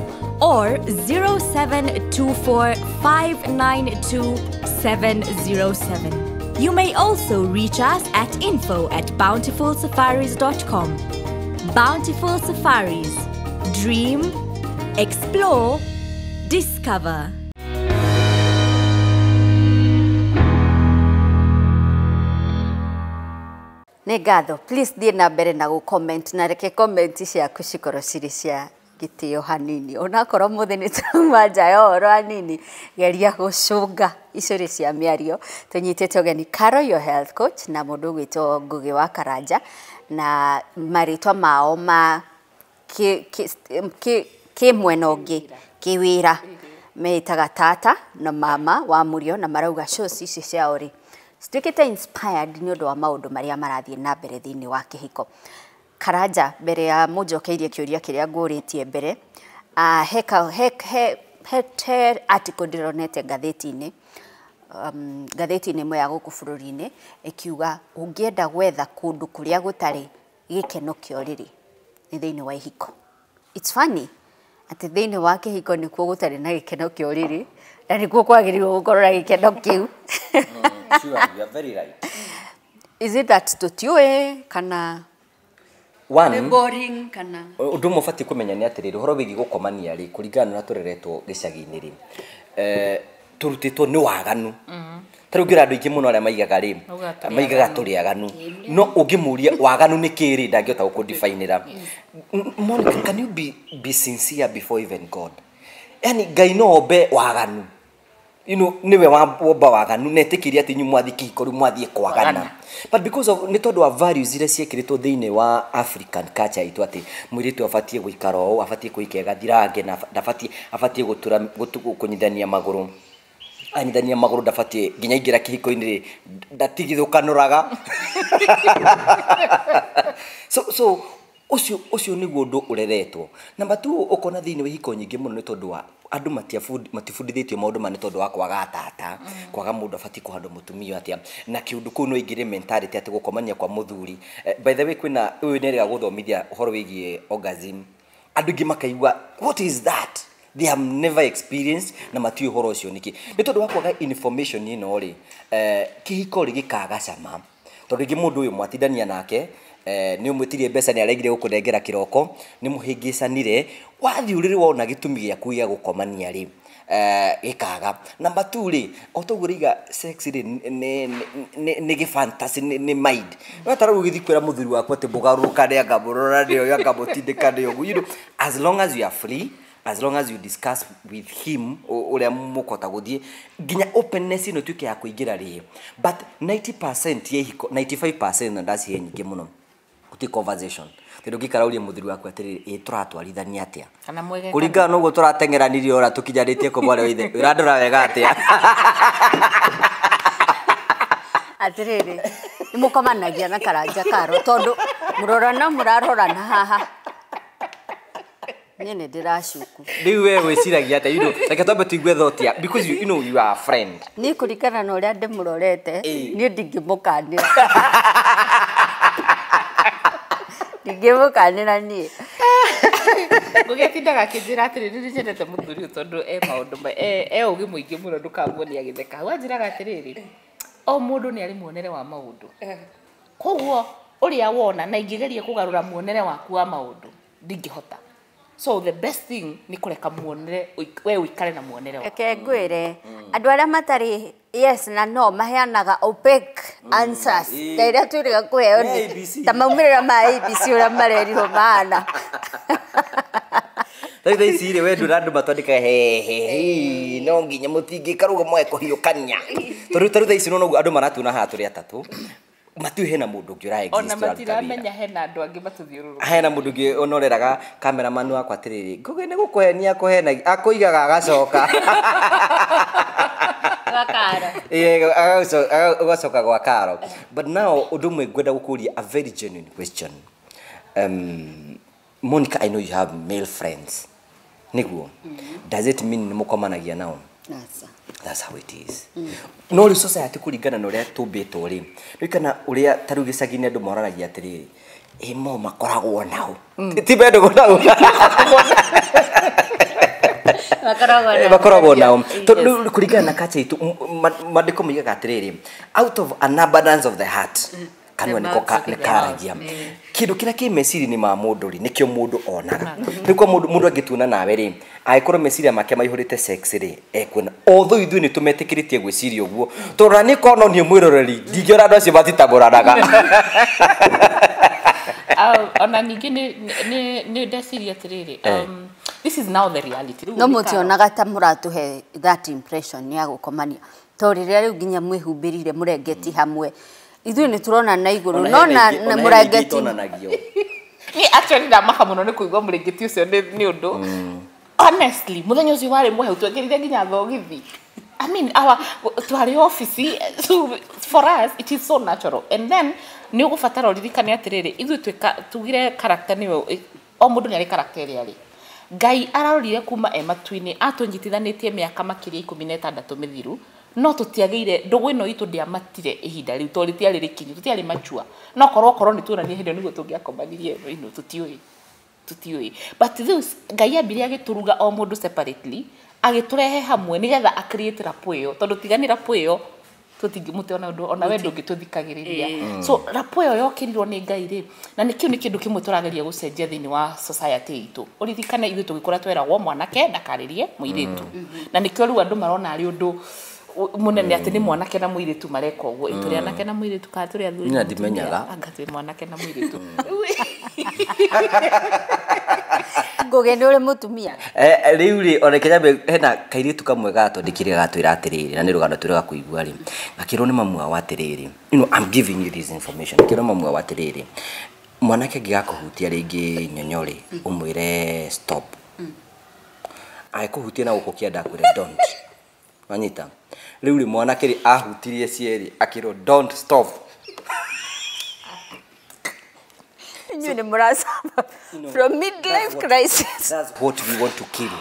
or 0724 592 707. You may also reach us at info@bountifulsafaris.com. Bountiful Safaris. Dream, explore, discover. Nĩ ngatho. Please thiĩ na mbere na gũ-comment na reke comment ciaku cikorwo cirĩ cia gĩtĩo hanini. Onakorwo mũthĩ nĩ turauma nja ya ũhoro hanini, geria gũcũnga icũrĩ cia mĩario. Tũnyitĩte ũgeni Carol, your health coach, na mũndũ ũgwĩtwo Ngugi wa Karanja, na marĩtwa mao ma kĩ mwena ũngĩ kĩ wĩra meĩtaga tata na mama wa Mũrio, na marauga shows ici ciao rĩ cituĩkĩte inspired nĩ ũndũ wa maũndũ marĩa marathiĩ na mbere thĩinĩ wa kĩhiko. Karanja, mbere ya mũnjokeirie kĩũria kĩrĩa ngũrĩtie mbere, he article ndĩronete ngathĩti-inĩ, ngathĩti-inĩ ĩmwe ya gũkũ bũrũri-inĩ ĩkiuga ũngĩenda gwetha kũndũ kũrĩa gũtarĩ gĩkeno kĩa ũrĩrĩ nĩ thĩinĩ wa ihiko. It's funny atĩ thĩinĩ wa kĩhiko nĩkuo gũtarĩ na gĩkeno kĩa ũrĩrĩ na nĩkuo kwagĩrĩirwo gũkorwo na gĩkeno kĩu. Sure, you are very right. Is it that tũtiũĩ kana One, boring kana ũndũ ũmwe ũbatiĩ kũmenya nĩ atĩrĩrĩ, ũhoro wĩgiĩ gũkomania rĩ, kũringana na ũrĩa tũreretwo gĩcagi-inĩ rĩ, Tũrutĩtwo nĩ waganu. Ta rĩu ngĩra andũ aingĩ mũno arĩa maigaga rĩ, maigaga tũrĩ aganu. No ũngĩmũria waganu nĩ kĩĩ rĩ, ndangĩhota gũkũdefinĩra. Monica, can you be sincere before even God? Yani Ngai no ombe waganu. You know, niwe womba waganu na etĩkĩrie atĩ inyuĩ mwathiĩ kĩhiko rĩu mwathiĩ kwagana. But because of nĩ tondũ wa values iria ciĩkĩrĩtwo thĩinĩ wa African culture itũ atĩ mũirĩtu abatiĩ gũikara ũũ, abatiĩ kũikia gathirange na ndabatiĩ, abatiĩ gũtura kũnyithania magũrũ. Anyithania magũrũ ndabatiĩ nginya aingĩra kĩhiko-inĩ rĩ, ndatigithũkanũraga. So ũcio nĩguo ũndũ ũreretwo. Number 2, ũkona thĩinĩ wa ihiko nyingĩ mũno nĩ tondũ wa andũ matibundithĩtio maũndũ maya nĩ tondũ wa kwaga tata, kwaga mũndũ abatiĩ kũhandwo mũtumia atĩa, na kĩũndũ kũu no ingĩrĩ mentality atĩ gũkomania kwa mũthuri. By the way, kwĩna ũyũ nĩerĩga gũthomithia ũhoro wĩgiĩ orgasm. Andũ aingĩ makaigua what is that? They have never experienced na matiũĩ ũhoro ũcio nĩkĩ. Nĩ tondũ wa kwaga information ĩno rĩ, kĩhiko rĩ gĩkaga cama. Tondũ rĩngĩ mũndũ ũyũ mwatindania nake, nĩ ũmwĩtirie mbeca nĩ aregire gũkũnengera kĩroko, nĩ mũhĩngĩcanire, wathiĩ ũrĩrĩ wona gĩtũmi gĩaku gĩa gũkomania rĩ, gĩkaga. Number 2 rĩ, o toguo rĩiga sex rĩ nĩ gĩ fantasy, nĩ mind. No ta rĩu ũgĩthiĩ kwĩra mũthuri waku atĩ mũgarũrũkane, anga mũrora nĩ ũyũ, anga mũtindĩkane ũguo. You know, as long as you are free, as long as you discuss with him ũrĩa mũkũhota gũthiĩ nginya openness ĩno ĩtuĩke ya kũingĩra rĩ, but 90% ya ihiko, 95% na ndacihe nyingĩ mũno, gũtirĩ conversation. Tondũ ũngĩikara ũrie mũthuri waku atĩrĩrĩ, ĩ tũratwarithania atĩa? Kana mwege Kũringana na ũguo tũrateng'eranirie ora tũkinyanĩtie kũ mwarĩ wa ithe, ũrandora wega atĩa? Atĩrĩrĩ, nĩ mũkomanagia na Karanja Karo tondũ mũrorana mũrarorana haha. Niĩ nĩ ndĩracuku. Rĩu we wĩciragia atĩa? You know, reke twambe tũigue thought ya, because you know you are a friend. Niĩ kũringana na ũrĩa ndĩmũrorete, niĩ ndingĩmũkanĩra. Ndingĩmũkanĩra niĩ. Ngũgĩtindaga akĩnjĩra atĩrĩrĩ, nĩ nyendete mũthuri ũyũ tondũ e maũndũ e ũgĩ mũingĩ mũno ndũkamuonia agĩtheka. Hau anjĩraga atĩrĩrĩ, o mũndũ nĩ arĩ muonere wa maũndũ. Koguo ũrĩa wona na ingĩgeria kũgarũra muonere waku wa maũndũ, ndingĩhota. So the best thing nĩ kũreka muonere, we ũikare na muonere waku. Reke ngwĩre, andũ arĩa matarĩ yes na no maheanaga opaque answers. Ta iria twĩrĩga kũheo nĩ ABC. ta maumĩrĩra ma ABC ũrĩa marerirwo mahana. Rĩu thaa ici rĩ, we ndũra andũ matwandĩkaga he, he, he, no nginya mũtingĩkaruga mwage kũhiũkania. Tondũ ta rĩu thaa ici nĩwona ũguo andũ maratuona haha tũrĩ atatũ, matiũĩ hena mũndũ ũngĩ ũra exist Ona ũraruta wĩra. matiramenya hena andũ angĩ matũthiũrũrũkĩirie. Hena mũndũ ũngĩ onoreraga cameraman wakwa atĩrĩrĩ, Ngũgĩ nĩ gũkũhenia akũhenagia, akũigaga agacoka. Gwa Karo. Ĩĩ, agacoka gwa Karo. But now ũndũ ũmwe ngwenda gũkũria a very genuine question. Monica, I know you have male friends. Nĩguo? Does it mean nĩ mũkomanagia nao? Aca. That's how it is. No rĩu society kũringana na ũrĩa tũmbĩtwo rĩ, rĩu kana ũrĩa ta rĩu gĩcagi-inĩ andũ moranagia atĩrĩrĩ, ĩ mo makoragwo nao. Ti bendagwo nao. Makoragwo nao. Makoragwo nao. Tondũ rĩu kũringana na culture itũ, maandĩko moigaga atĩrĩrĩ, out of an abundance of the heart, kanua nĩko nĩ karagia. Kĩndũ kĩrĩa kĩ meciria-inĩ ma mũndũ rĩ, nĩkĩo mũndũ onaga. Rĩu kwa mũndũ angĩtuona nawe rĩ, angĩkorwo meciria make maihũrĩte sex rĩ, ekuona. Although ithuĩ nĩ tũmetĩkĩrĩtie gwĩciria ũguo, tondũ ona niĩ korwo no niĩ mwĩroreri, ndingĩona andũ acio matitamũranaga. Ona ningĩ nĩ ndeciria atĩrĩrĩ, this is now the reality. Rĩu No ũngĩkara- mũtionaga ta mũratũhe that impression ya gũkomania. Tondũ rĩrĩa rĩu nginya mwĩhumbĩrire mũrengeti hamwe, ithuĩ nĩ tũrona na igũrũ, no na mũrengeti itonanagio. Niĩ actually ndamaka mũno nĩ kũigua mũrengeti ũcio nĩ ũndũ. Honestly, mũthenya ũcio warĩ mũhehu, twekĩrire nginya thogithi. I mean, our twarĩ office, so for us it is so natural. And then nĩ ũgũbatara ũririkane atĩrĩrĩ, ithuĩ tugire character nĩyo, o mũndũ nĩ arĩ character ĩrĩa arĩ. Ngai ararorire kuma e matu-inĩ, atũnyitithanĩtie mĩaka makĩria 16 mĩthiru, no tũtiagĩire ndũgũ ĩno itũ ndĩamatire ihinda rĩu tondũ rĩtiarĩ rĩkinyu, tũtiarĩ mature. No korwo korwo nĩ tuonanie hĩndĩ ĩyo nĩguo tũngĩakomanirie, tũtiũĩ. Tũtiũĩ. But this, Ngai ambire agĩtũruga o mũndũ separately, agĩtũrehe hamwe nĩgetha a create rapport ĩyo, tondũ tiga nĩ rapport ĩyo, Tũtingĩmũte ona ũndũ ona we ndũngĩtũthikagĩrĩria. So rapport ĩyo yokĩrirwo nĩ Ngai rĩ, na nĩkĩo nĩ kĩndũ kĩmwe tũrageria gũcenjia thĩinĩ wa society itũ. Ũririkane ithuĩ tũgĩkũra tweragwo mwanake ndakarĩrie mũirĩtu, na nĩkĩo rĩu andũ marona arĩ ũndũ mũnene atĩ nĩ mwanake na mũirĩtu mareka ũguo. Ĩ tũrĩ anake na mũirĩtu kana tũrĩ athuri Niĩ na ndimenyaga. mũtumia? Anga twĩ mwanake na mũirĩtu. Ngũgĩ, nĩ ũrĩ mũtumia? Rĩu rĩ, ona kĩnyambe hena kairĩtu kamwe gatwandĩkire gatwĩra atĩrĩrĩ, na nĩ rũgano twĩraga kũigua rĩ, gakĩrwo nĩ mamu wao atĩrĩrĩ, I'm giving you this information, gakĩrwo mamu wao atĩrĩrĩ, mwanake angĩgakũhutia rĩngĩ nyonyo rĩ, ũmwĩre stop. Angĩkũhutia na gũkũ kĩanda, akwĩre don't. Wanyita? Rĩu rĩ, mwanake rĩ, ahutirie cierĩ, akĩrwo don't stop. Inyuĩ nĩ mũracamba from midlife crisis. That's what we want to kill.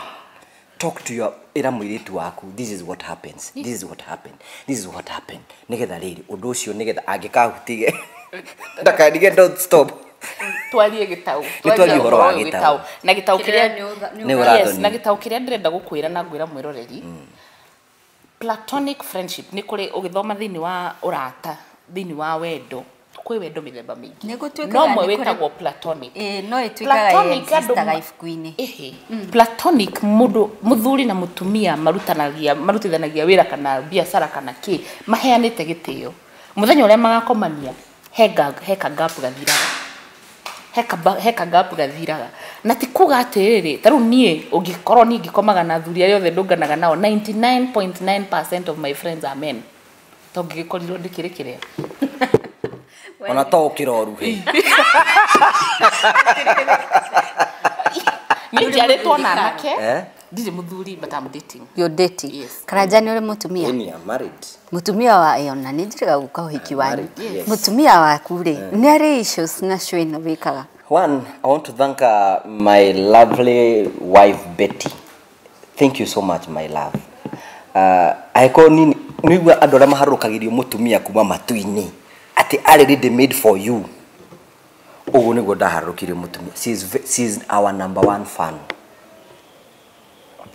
Talk to your, ĩra mũirĩtu waku, this is what happens, this is what happened, this is what happened, nĩgetha rĩrĩ ũndũ ũcio, nĩgetha angĩkahutige ndakandige don't stop. Twarie gĩtau. Nĩ twarie ũhoro wa ũyũ. Gĩtau. Na gĩtau Kĩrĩa kĩrĩa nĩ Nĩ Yes, ũrathoni. na gĩtau kĩrĩa ndĩrenda gũkwĩra na ngwĩra mwĩroreri, platonic friendship, nĩ kũrĩ ũgĩthoma thĩinĩ wa ũrata, thĩinĩ wa wendo, kwĩ wendo mĩthemba mĩingĩ. Nĩ gũtuĩkaga No mwe nĩ kũrĩ- wĩtagwo platonic. Ĩĩ, no ĩtuĩkaga Platonic andũ existaga ibuku-inĩ. Ĩhĩ. Platonic, mũndũ mũthuri na mũtumia marutanagia, marutithanagia wĩra kana biacara kana kĩ, maheanĩte gĩtĩo. Mũthenya ũrĩa magakomania, he ka gap gathiraga, he ka gap gathiraga. Na ti kuga atĩrĩrĩ, ta rĩu niĩ ũngĩkorwo niĩ ngĩkomaga na athuri arĩa othe ndũnganaga nao, 99.9% of my friends are men, to ngĩgĩkorirwo ndĩkĩrĩ kĩrĩa. Ona to ũkĩra ũruhe. Niĩ njiarĩtwo na anake. Eh? Ndirĩ mũthuri, but I'm dating. You're dating. Yes. Karanja, nĩ ũrĩ mũtumia? Ĩni, I'm married. Mũtumia wa ĩyo, na nĩ njĩrĩga gũka ũhiki wanyu. Married, yes. Mũtumia waku rĩ, nĩ arĩ issues nacio ĩno wĩkaga? One, I want to thank my lovely wife Betty. Thank you so much, my love. Angĩkorwo nini nĩigua andũ arĩa maharũrũkagĩrio mũtumia kuma matu-inĩ atĩ arĩ ready made for you, ũguo nĩguo ndaharũrũkirio mũtumia. She is our number one fan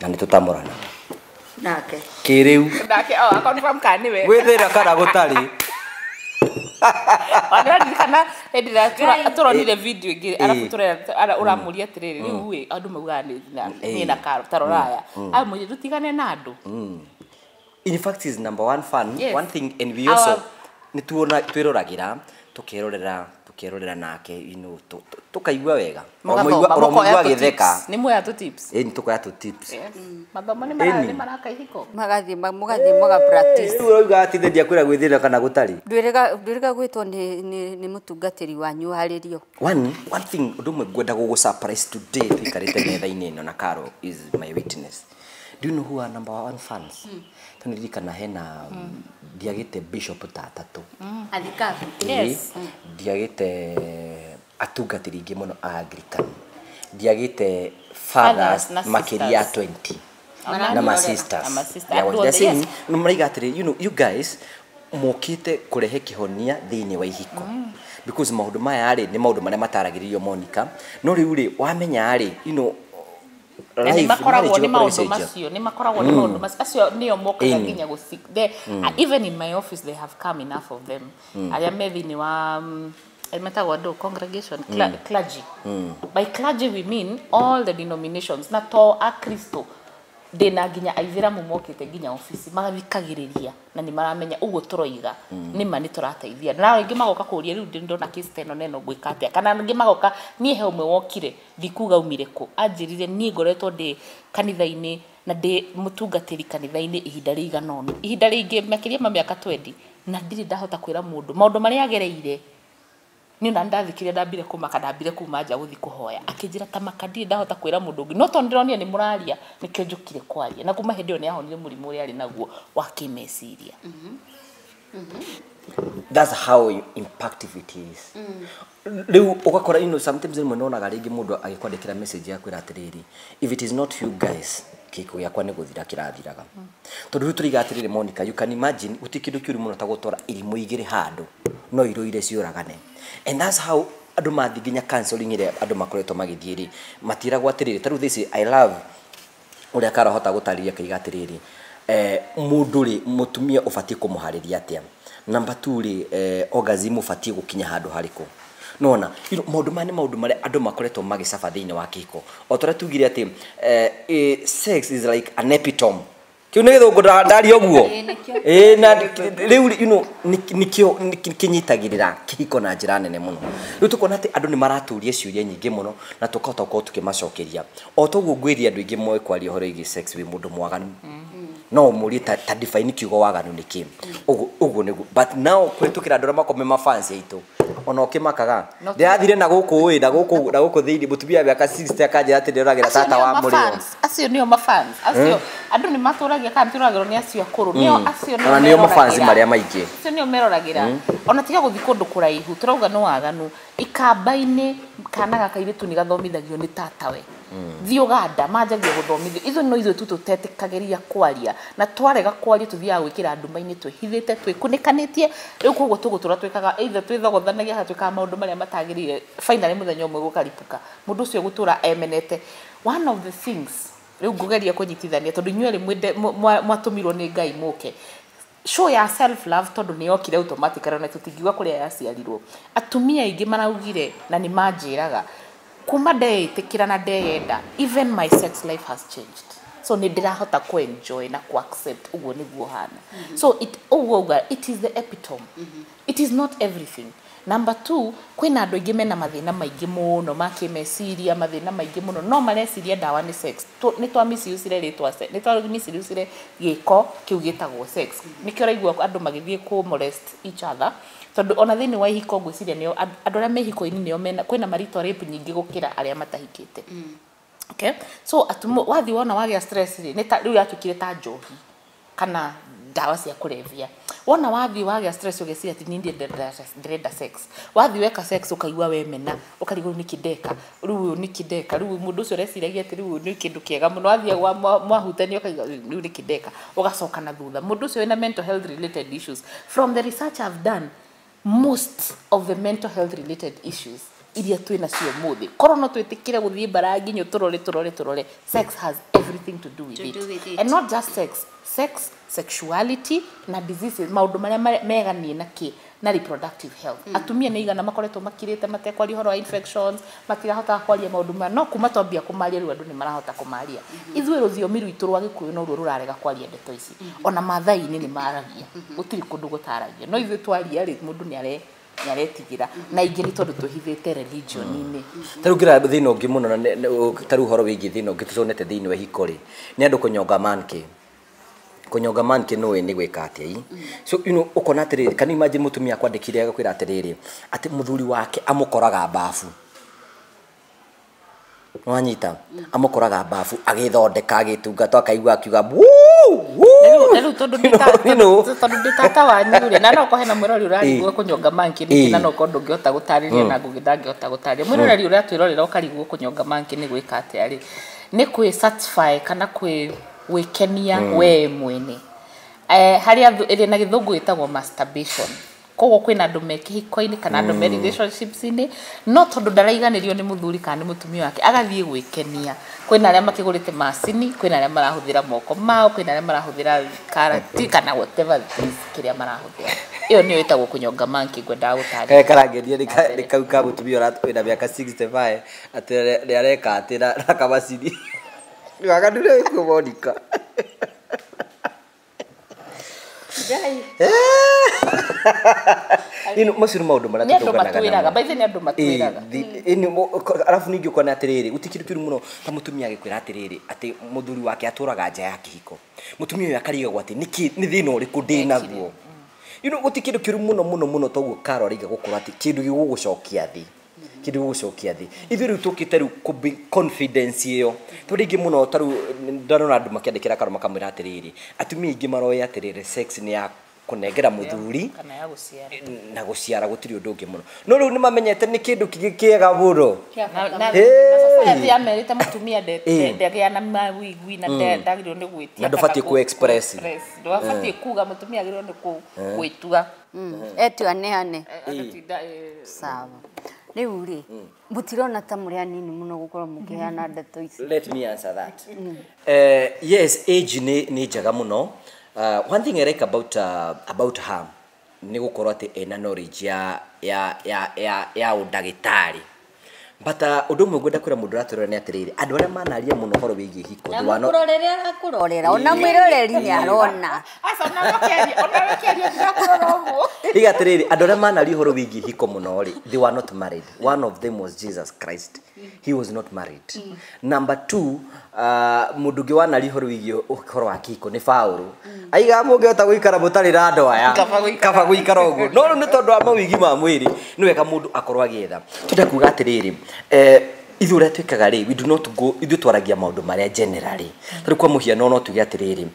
na nĩ tũtamũrana Nake kĩrĩu. Nake oh confirm kana nĩwe. Gwĩthĩra kana gũtarĩ. Nĩraririkana hĩndĩ ĩrĩa tũronire video ĩngĩ, arabu ũramũria atĩrĩrĩ, rĩu ĩ andũ maugaga nĩ na karo taroraya amwĩre tũtigane na andũ. In fact, is number one fan. Yes. One thing, and we also nĩ tuona twĩroragĩra, tũkerorera nake, tũkaigua wega. Mũgathoma, Ũramũigua mũkoya tũ agĩtheka. tips. Nĩ muoya tũ tips. Ĩni, tũkoya tũ tips. Yes. Mathomo nĩ Ĩni. nĩ maraka ihiko. Mũgathiĩ mũga practice. Rĩu ũrauga atĩ ndiakwĩra gwĩthĩra kana gũtarĩ. Ndwĩrĩga gwĩtwo nĩ mũtungatĩri wanyu harĩrio. One thing, ũndũ ũmwe ngwenda gũgũ surprise today tũikarĩte metha-inĩ ĩno, na Caro is my witness. Do you know who are number one fans? Mm. Ndirikana hena ndiagĩte bishop ta atatũ. Athikabu. Yes. Ĩĩ, ndiagĩte atungatĩri aingĩ mũno a Anglican, ndiagĩte fathers Fathers na makĩria ya sisters. 20 Ona na ma na sisters. ma sisters. Yeah, Andũ they're othe, saying, yes. no maraiga atĩrĩ, you guys mokĩte kũrehe kĩhonia thĩinĩ wa ihiko, because maũndũ maya rĩ, nĩ maũndũ marĩa mataragĩrĩrio Monica, no rĩu rĩ, wamenya rĩ, Na nĩ life, makoragwo marriage nĩ ĩgakorwo maũndũ ĩgĩcenjia. macio, nĩ makoragwo nĩ maũndũ macio, acio nĩo mokaga Ĩni. nginya gũci even in my office they have come, enough of them, arĩa me thĩinĩ wa metagwo andũ congregation, clergy. By clergy we mean all the denominations, na to akristo, ndĩna nginya aithĩramu mokĩte nginya obici magathikagĩrĩria, na nĩ maramenya ũguo tũroiga nĩma nĩ tũrateithia. Na rĩngĩ magoka kũria, rĩu ndĩ ndona case ta ĩno na ĩno, ngwĩka atĩa? Kana angĩ magoka, niĩ he ũmwe wokire, ndikuga aumire kũ, anjĩrire, niĩ ngoretwo ndĩ kanitha-inĩ na ndĩ mũtungatĩri kanitha-inĩ ihinda rĩigana ũna, ihinda rĩingĩ makĩria ma mĩaka 20, na ndirĩ ndahota kwĩra mũndũ maũndũ marĩa agereire. Niĩ ona ndathikirie, ndambire kũmaka, ndambire kuma nja gũthiĩ kũhoya. Akĩnjĩra ta maka, ndirĩ ndahota kwĩra mũndũ ũngĩ, no tondũ ndĩronire nĩ mũraria, nĩkĩo njũkire kwaria. Na kuma hĩndĩ ĩyo nĩ ahonire mũrimũ ũrĩa arĩ naguo wa kĩmeciria. That's how impactive it is. Rĩu ũgakora, sometimes rĩmwe nonaga rĩngĩ mũndũ agĩkwandĩkĩra message ya kwĩra atĩrĩrĩ, if it is not you guys, kĩhiko gĩakwa nĩ gũthira kĩrathiraga. Tondũ rĩu tũriga atĩrĩrĩ, Monica, you can imagine gũtirĩ kĩndũ kĩũru mũno ta gũtwara irimũ igĩrĩ handũ no irũire ciũragane. And that's how andũ mathiĩ nginya counseling ĩrĩa andũ makoretwo magĩthiĩ rĩ, matiragwo atĩrĩrĩ, ta rĩu this I love ũrĩa karahota gũtarĩria, akaiga atĩrĩrĩ, Mũndũ rĩ, mũtumia ũbatiĩ kũmũharĩria atĩa? Number 2 rĩ, orgasm ũbatiĩ gũkinya handũ harĩkũ? Nona, you know, maũndũ maya nĩ maũndũ marĩa andũ makoretwo magĩcaba thĩinĩ wa kĩhiko. O ta ũrĩa tugire atĩ sex is like an epitome. Kĩu nĩ gĩthũngũ ndaria ũguo. Na rĩu, you know, nĩkĩo kĩnyitagĩrĩra kĩhiko na njĩra nene mũno. Rĩu tũkona atĩ andũ nĩ maratũria ciũria nyingĩ mũno na tũkahota gũkorwo tũkĩmacokeria. O toguo ngwĩria andũ aingĩ moĩ kwaria ũhoro wĩgiĩ sex wĩ mũndũ mwaganu. No ũmũrie ta define kiugo waganu nĩ kĩ. Ũguo nĩguo. But now kũhĩtũkĩra andũ arĩa makoragwo me mafans aitũ, ona ũkĩmakaga ndĩrathire na gũkũ ĩ na gũkũ thĩinĩ mũtumia wa mĩaka 60 akanjĩra atĩ ndĩroragĩra tata wa mũrĩo. Acio nĩo mafans. Acio andũ nĩ matũragia kana tũragĩrwo nĩ acio akũrũ. Nĩo acio nĩo nĩo mafans marĩa maingĩ. Acio nĩo meroragĩra. Ona tiga gũthiĩ kũndũ kũraihu tũrauga nĩ waganu. Ikamba-inĩ kana gaka kairĩtu nĩ gathomithagio nĩ tatawe. Thiĩ Uganda manjagia gũthomithio. Ithuĩ no ithuĩ tu tũtetĩkagĩria kwaria na twarega kwaria tũthiaga gwĩkĩra nduma-inĩ twĩhithĩte twĩkunĩkanĩtie. Rĩu koguo tũgũtũra twĩkaga either twĩthogothanagia kana twĩkaga maũndũ marĩa matagĩrĩire. Finally mũthenya ũmwe gũkaripũka mũndũ ũcio gũtũra emenete. One of the things rĩu ngũgeria kũnyitithania tondũ inyuĩ erĩ mwatũmirwo nĩ Ngai mũke show ya self love tondũ nĩ yokire automatically na tũtingiuga kũrĩa yaciarirwo. Atumia aingĩ maraugire na nĩ manjĩraga kuma ndeĩtĩkĩra na ndeyenda, even my sex life has changed. So nĩ ndĩrahota ku enjoy na ku accept ũguo nĩguo hana. So it ũguo it is the epitome. It is not everything. Number 2, kwĩna andũ aingĩ mena mathĩna maingĩ mũno ma kĩmeciria, mathĩna maingĩ mũno no mareciria ndawa nĩ sex. Nĩ twa misuse rĩtwa sex, nĩ twa misuse gĩko kĩu gĩtagwo sex. Nĩkĩo ũraigua andũ magĩthiĩ kũ molest each other tondũ ona thĩinĩ wa ihiko ngwĩciria nĩo andũ arĩa me ihiko-inĩ nĩo mena kwĩna marital rape nyingĩ gũkĩra arĩa matahikĩte. Okay? So atumo wathi wona wagĩa stress rĩ, nĩ ta rĩu yatuĩkire ta njohi kana ndawa cia kũrebia. Wona wathi wagĩa stress ũgeciria atĩ niĩ ndĩrenda sex. Wathi weka sex ũkaigua wemena, ũkarigwo nĩkĩ ndeka, rĩu ũyũ nĩkĩ ndeka, rĩu mũndũ ũcio ũreciragia atĩ rĩu nĩ kĩndũ kĩega mũno, wathiĩ mwahutania ũkaigua rĩu nĩkĩ ndeka, ũgacoka na thutha. Mũndũ ũcio wĩna mental health related issues. From the research I've done, most of the mental health related issues iria twĩ nacio ũmũthĩ, korwo no twĩtĩkĩre gũthiĩ mbara nginyo tũrore, sex has everything to do with it. And not just sex, sex, sexuality na diseases, maũndũ marĩa meganie na kĩ na reproductive health. Atumia nĩ igana makoretwo makirĩte matekwaria ũhoro wa infections, matirahotaga kwaria maũndũ maya, no kuma twambia kũmaria rĩu andũ nĩ marahota kũmaria. Ithuĩ rũthiomi rwitũ rwa Gĩkũyũ no ruo rũrarega kwaria ndeto ici. Ona Maathai-inĩ nĩ maragia, gũtirĩ kũndũ gũtaragia. No ithuĩ twaria rĩ, mũndũ nĩ aretigĩra na ingĩ nĩ tondũ twĩhithĩte religion-inĩ. Ta rĩu ngĩra thĩna ũngĩ mũno na ta rĩu ũhoro wĩgiĩ thĩna ũngĩ tũconete thĩinĩ wa ihiko rĩ, nĩ andũ kũnyonga manke. Kũnyonga manke nĩũĩ nĩ gwĩka atĩa ii. So you know, ũkona atĩrĩrĩ, can you imagine mũtumia akwandĩkire agakwĩra atĩrĩrĩ, atĩ mũthuri wake amũkoraga bafu. Wanyita, amũkoraga bafu agĩthondeka agĩtungata akaigua akiuga wuu. Na rĩu tondũ ndĩ tata wanyu rĩ, na no ũkorwo hena mwĩroreri ũrarigwo kũnyonga manke nĩkĩ, na no ũkorwo ndũngĩhota gũtarĩria na Ngũgĩ ndangĩhota gũtarĩria. Mwĩroreri ũratwĩrorera ũkarigwo kũnyonga manke nĩ gwĩka atĩa rĩ, nĩ kwĩ satisfy kana kwĩ gwĩkenia we mwene. Harĩa ĩrĩ na gĩthũngũ ĩtagwo masturbation. Koguo kwĩna andũ me kĩhiko-inĩ kana andũ me relationships-inĩ, no tondũ ndaraiganĩrio nĩ mũthuri kana nĩ mũtumia wake agathiĩ gwĩkenia. Kwĩna arĩa makĩgũrĩte macini, kwĩna arĩa marahũthĩra moko mao, kwĩna arĩa marahũthĩra karati kana whatever it is kĩrĩa marahũthĩra. Ĩyo nĩyo ĩtagwo kũnyonga manke, ngwendaga gũtarĩria. Karĩa karangeria nĩ kau ka mũtumia wĩna mĩaka 65 atĩ nĩ areka atĩ na kamacini. Waganu nĩ wĩkuo Monica. Macio nĩ maũndũ marĩa tũtũnganaga namo. By the way, nĩ andũ matwĩraga. Arabu ningĩ ũkona atĩrĩrĩ, gũtirĩ kĩndũ kĩũru mũno ta mũtumia agĩkwĩra atĩrĩrĩ, atĩ mũthuri wake atũraga nja ya kĩhiko. Mũtumia ũyũ akarigagwo atĩ nĩkĩ nĩ thĩna ũrĩkũ ndĩ naguo. You know, gũtirĩ kĩndũ kĩũru mũno mũno mũno toguo Karo arauga gũkorwo atĩ kĩndũ gĩgũgũcokia thĩ. Kĩndũ gĩgũgũcokia thĩ. Ithuĩ rĩu tũkĩte rĩu kũ confidence ĩyo. Tondũ rĩngĩ mũno ta rĩu ndarona andũ makĩandĩkĩra Karo makamwĩra atĩrĩrĩ, atumia aingĩ maroĩ atĩrĩrĩ sex nĩ ya kũnengera mũthuri kana ya gũciara na gũciara gũtirĩ ũndũ ũngĩ mũno. No rĩu nĩ mamenyete nĩ kĩndũ kĩngĩ kĩega mũno. Na society yamerĩte mũtumia ndagĩa na mawigwi na ndagĩrĩirwo nĩ gwĩtia. Na ndũbatiĩ kũ express. Ndũbatiĩ kuga, mũtumia agĩrĩirwo nĩ gwĩtua. Etu aneane. Sawa. Rĩu rĩ, mũtirona ta mũrĩ anini mũno gũkorwo mũkĩheana ndeto ici? Let me answer that. Yes, age nĩ njega mũno. One thing I like about her nĩ gũkorwo atĩ ena knowledge ya ũndagĩtarĩ. But ũndũ ũmwe ngwenda kwĩra mũndũ ũratũrora nĩ atĩrĩrĩ, andũ arĩa manaria mũno ũhoro wĩgiĩ hiko, Na they were not- mũkũrorere arakũrorera, ona mwĩroreri nĩ arona. Aca ona ũkĩaria, ona ũkĩaria ndĩrakũrora ũguo. Iga atĩrĩrĩ, andũ arĩa manaria ũhoro wĩgiĩ hiko mũno rĩ, they were not married. One of them was Jesus Christ. He was not married. Number two, mũndũ ũngĩ wanaria ũhoro wĩgiĩ ũhoro wa kĩhiko nĩ Paũlũ. Aiga mũngĩhota gũikara mũtarĩ na andũ aya, kaba gũikara ũguo. No rĩu nĩ tondũ wa mawigi ma mwĩrĩ, nĩ wega mũndũ akorwo agĩetha. Twenda kuga atĩrĩrĩ, ithuĩ ũrĩa twĩkaga rĩ, we do not go, ithuĩ twaragia maũndũ marĩa generally. Tarĩu kwa mũhiano no tuge atĩrĩrĩ,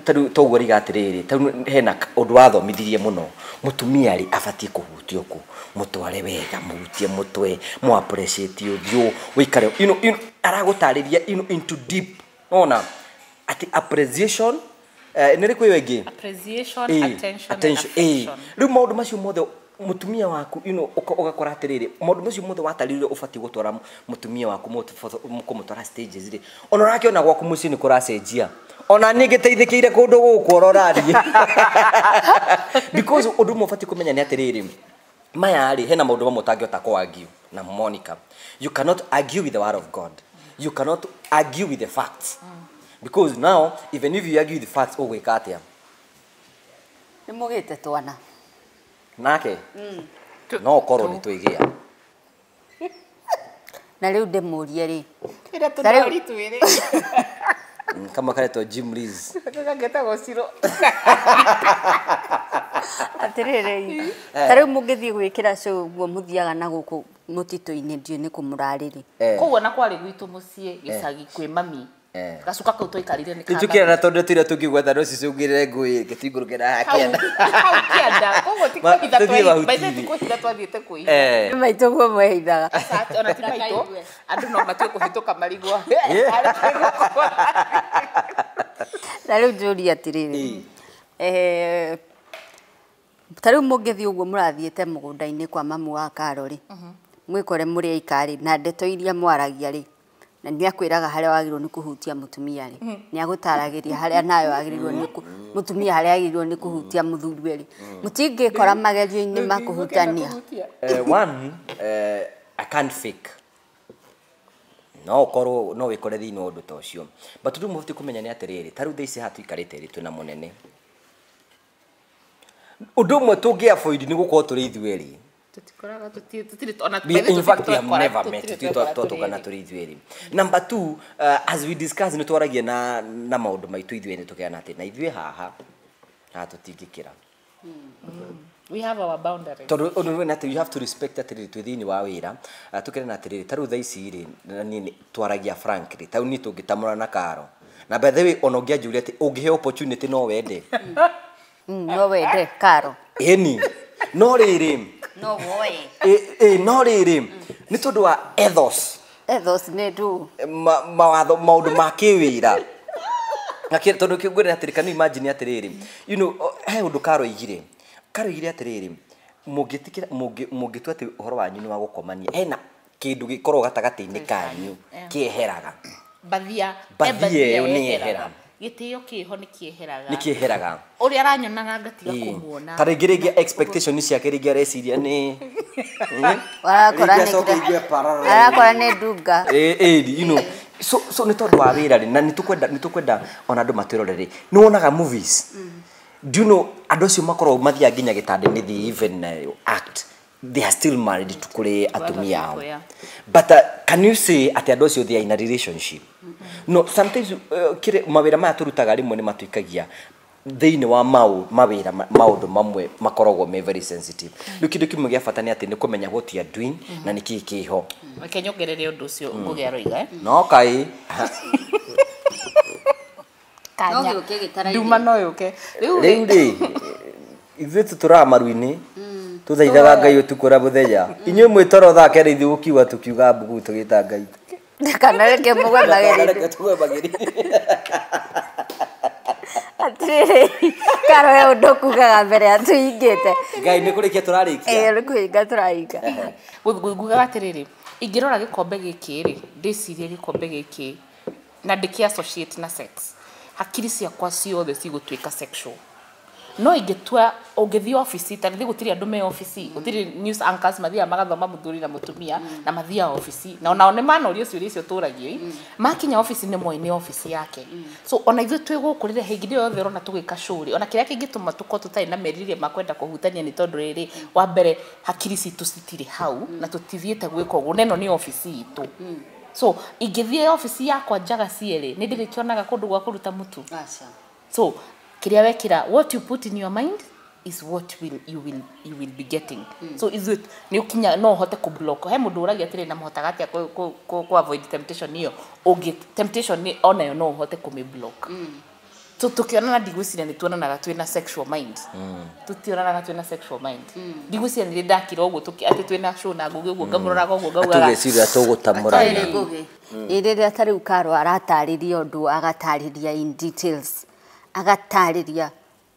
tarĩu toguo riga atĩrĩrĩ, tarĩu hena ũndũ wathomithirie mũno. Mũtumia rĩ, abatiĩ kũhutio kũ, mũtware wega, mũhutie mũtwe, mũ appreciate ũthiũ, ũikare, aragũtarĩria, into deep. Nona atĩ appreciation, nĩ rĩkũ ĩyo ĩngĩ? Appreciation, attention, and attention, affection. Rĩu maũndũ macio mothe mũtumia waku, ũgakora atĩrĩrĩ, maũndũ macio mothe watarĩrio ũbatiĩ gũtwara mũtumia waku kũmũtwara stages rĩ, ona ũrakĩona gwaku mũciĩ nĩ kũracenjia. Ona niĩ ngĩteithĩkĩire kũndũ gũkũ oro ũrathiĩ. Because ũndũ ũmwe ũbatiĩ kũmenya nĩ atĩrĩrĩ, maya rĩ, hena maũndũ mamwe ũtangĩhota kũ argue na Monica. You cannot argue with the word of God. You cannot argue with the facts. Because now, even if you argue with the facts, ũgwĩka atĩa? Nĩ mũgĩte twana. Nake no ũkorwo nĩ twĩgĩa. Na rĩu ndĩmũrie rĩ, Ĩrĩa Ta rĩu- tũndori twĩrĩ. Kama karetwo Jim Rees. Gagetagwo Ciro. Atĩrĩrĩ, ta rĩu mũngĩthiĩ gwĩkĩra show ũguo mũthiaga na gũkũ mũtitũ-inĩ, ndiũĩ nĩ kũ mũrarĩrĩ. Koguo na kwarĩ gwitũ mũciĩ gĩcagi kwĩ mami. Gacuka kau twaikarire nĩ ka Nĩtũkĩra mami. na tondũ tũrĩa tũngĩgweta no cicũngĩrĩre ngũĩ gĩtingũrũke na Hau hakĩenda. hau kĩanda. Koguo ti Ma- kwĩhitha tũthiĩ twa- by the way, mahuti-inĩ. ti kwĩhitha twathiĩte kwĩhitha. Nĩ maitũ guo mwehithaga. Aca, ona ti maitũ, andũ no matue kũhĩtũka marigwo. Na rĩu njũrie atĩrĩrĩ, ta rĩu mũngĩthiĩ ũguo mũrathiĩte mũgũnda-inĩ kwa mamu wa Karo rĩ, mwĩkore mũrĩ aika rĩ, na ndeto iria mwaragia rĩ, na nĩ akwĩraga harĩa wagĩrĩirwo nĩ kũhutia mũtumia rĩ, nĩ agũtaragĩria harĩa nawe wagĩrĩirwo nĩ mũtumia harĩa agĩrĩirwo nĩ kũhutia mũthuriwe rĩ, mũtingĩkora magerio-inĩ ma kũhutania. One, I can't fake. No ũkorwo no wĩkore thĩinĩ wa ũndũ ta ũcio. But ũndũ ũmwe ũbatiĩ kũmenya nĩ atĩrĩrĩ, ta rĩu thaa ici haha tũikarĩte rĩ, twĩna mũnene. Ũndũ ũmwe tũngĩ avoid nĩ gũkorwo tũrĩ ithuerĩ. Tũtikoraga, tũtirĩ, ona We, by the way, in fact, we have tũtirĩ never twekora, met. tũtirĩ Tũtirĩ twekora twatũngana tũrĩ tũrĩ ithuerĩ. Number two, as we discuss, nĩ twaragia na maũndũ maitũ ithuĩ nĩ tũkeana atĩ na ithuĩ haha haha tũtingĩkĩra. We have our boundaries. Tondũ ũndũ nĩ atĩ you have to respect atĩrĩrĩ twĩ thĩinĩ wa wĩra, tũkerana atĩrĩrĩ, ta rĩu thaa ici rĩ, na niĩ twaragia frankly, ta rĩu niĩ tũngĩtamũra na Karo. Na by the way, ona ũngĩanjũria atĩ ũngĩheo opportunity no wende. No wende Karo. Ĩni. No rĩrĩ, No woe. No rĩrĩ, nĩ tondũ wa ethos. Ethos nĩ ndũ. Mawatho maũndũ ma kĩwĩra. Na tondũ kĩngwĩra atĩrĩ, can you imagine atĩrĩrĩ, he ũndũ Karo oigire. Karo oigire atĩrĩrĩ, mũngĩtĩkĩra, mũngĩtua atĩ ũhoro wanyu nĩ wa gũkomania, hena kĩndũ gĩkoragwo gatagatĩ-inĩ kanyu kĩeheraga. Bathia, Bathia ĩyo nĩ yehera. Gĩtĩo kĩho nĩ kĩeheraga. Nĩ kĩeheraga. Ũrĩa aranyonaga ngatiga kũmuona. Ta rĩngĩ rĩngĩ expectation ciake rĩngĩ areciria nĩ Arakora Rĩngĩ nĩ acoke aigue parara. arakora nĩ ndunga. So nĩ tondũ wa wĩra rĩ, na nĩ tũkwenda ona andũ matwĩrore rĩ, nĩ wonaga movies. Do you know andũ acio makoragwo mathiaga nginya gĩtanda-inĩ, they even act they are still married to kũrĩ atumia ao. people, yeah. But can you say atĩ andũ acio they are in a relationship? No, sometimes kire mawĩra maya tũrutaga rĩmwe nĩ matuĩkagia thĩinĩ wa mawĩra maũndũ mamwe makoragwo me very sensitive. Rĩu kĩndũ kĩmwe gĩa bata nĩ atĩ nĩ kũmenya what you are doing na nĩ kĩĩ kĩho. Reke nyongerere ũndũ ũcio Ngũgĩ aroiga, No kaĩ. Kanya. No gĩũke gĩtaraire. Nduma no yũke. Rĩu Rĩu rĩ, ithuĩ tũtũraga maru-inĩ, tũthaithaga Ngai ũtukũ na mũthenya. Inyuĩ mwĩ toro thaa kenda ithuĩ gũkiuga tũkiuga mbugu tũgĩta Ngai. Kana reke mũgwe magerio. Reke tũgwe magerio. Atiriri Karo he undu kugaga mbere atuingite. Ngai nĩ kũrĩkia tũrarĩkia. Nĩ kũhinga tũrahinga. Ngugaga atĩrĩrĩ, ingĩrora gĩkombe gĩkĩ rĩ, ndĩcirie gĩkombe gĩkĩ na ndĩkĩ associate na sex, hakiri ciakwa ciothe cigũtuĩka sexual. No ingĩtua ũngĩthiĩ obici, ta rĩngĩ gũtirĩ andũ me obici, gũtirĩ news anchors mathiaga magathoma mũthuri na mũtumia na mathiaga obici, na onao nĩ manorio ciũria icio tũragio, makinya obici nĩ moĩ nĩ obici yake. So ona ithuĩ twĩ gũkũ rĩrĩa hĩndĩ ĩrĩa yothe ũrona tũgĩka show rĩ, ona kĩrĩa kĩngĩtũma tũkorwo tũtarĩ na merirĩria ma kwenda kũhutania nĩ tondũ rĩrĩ, wa mbere hakiri citũ citirĩ hau na tũtithiĩte gwĩka ũguo, na ĩno nĩ obici itũ. So ingĩthiĩ obici yakwa njaga cierĩ, nĩ ndĩrĩkĩonaga kũndũ gwa kũruta mũtu. So kĩrĩa wekĩra, what you put in your mind is what will you will you will be getting. So ithuĩ nĩ ũkinya no ũhote kũ block. He mũndũ ũragia atĩrĩ, na mũhotaga atĩa kũ avoid temptation ĩyo? Ũngĩ temptation nĩ onayo no ũhote kũmĩ block. So tukionana ndigwĩciria nĩ tuonanaga twĩna sexual mind. Tutionanaga twĩna sexual mind. Ndigwĩciria nĩ ndakira ũguo atĩ twĩna show na Ngũgĩ ũguo ngamũroraga ũguo ngaugaga. Tũgĩciria tũgũtamũrana. Rĩrĩa ta rĩu Karo aratarĩria ũndũ, agatarĩria in details, agatarĩria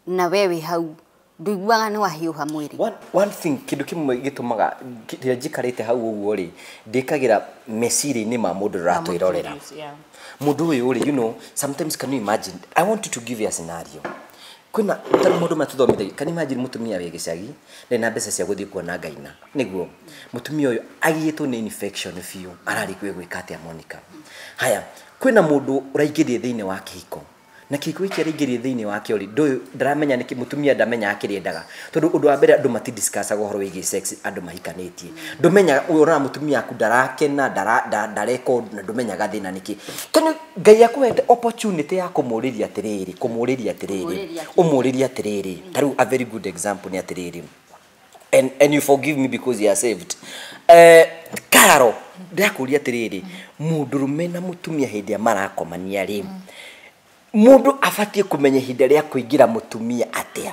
na wewe hau ndũiguaga nĩ wahiũha mwĩrĩ. One thing kĩndũ kĩmwe gĩtũmaga rĩrĩa njikarĩte hau ũguo rĩ, ndĩkagĩra meciria-inĩ ma mũndũ ũratwĩrorera. Mũndũ ũyũ rĩ, you know, sometimes can you imagine, I want you to give you a scenario. Kwĩna tarĩ mũndũ matũthomithagia, can you imagine mũtumia wĩ gĩcagi ndarĩ na mbeca cia gũthiĩ kuona ngaina, nĩguo mũtumia ũyũ agiyĩtwo nĩ infection biũ, ararĩ gwĩka atĩa Monica? Haya, kwĩna mũndũ ũraingĩrire thĩinĩ wa kĩhiko, na kĩhiko gĩkĩ araingĩrire thĩinĩ wake rĩ, ndũyũ ndaramenya nĩkĩ mũtumia ndamenyaga kĩrĩa endaga, tondũ ũndũ wa mbere andũ matidiscussaga ũhoro wĩgiĩ sex andũ mahikanĩtie. Ndũmenyaga ũrona mũtumia aku ndarakena, ndareka ũndũ, na ndũmenyaga thĩna nĩkĩ. Kana Ngai akũhete opportunity ya kũmũrĩria atĩrĩrĩ, kũmũrĩria atĩrĩrĩ, ũmũrĩrie atĩrĩrĩ. Ta rĩu a very good example nĩ atĩrĩrĩ, and you forgive me because you are saved. Karo ndĩrakũria atĩrĩrĩ, mũndũrũme na mũtumia hĩndĩ ĩrĩa marakomania rĩ, mũndũ abatiĩ kũmenya ihinda rĩa kũingĩra mũtumia atĩa?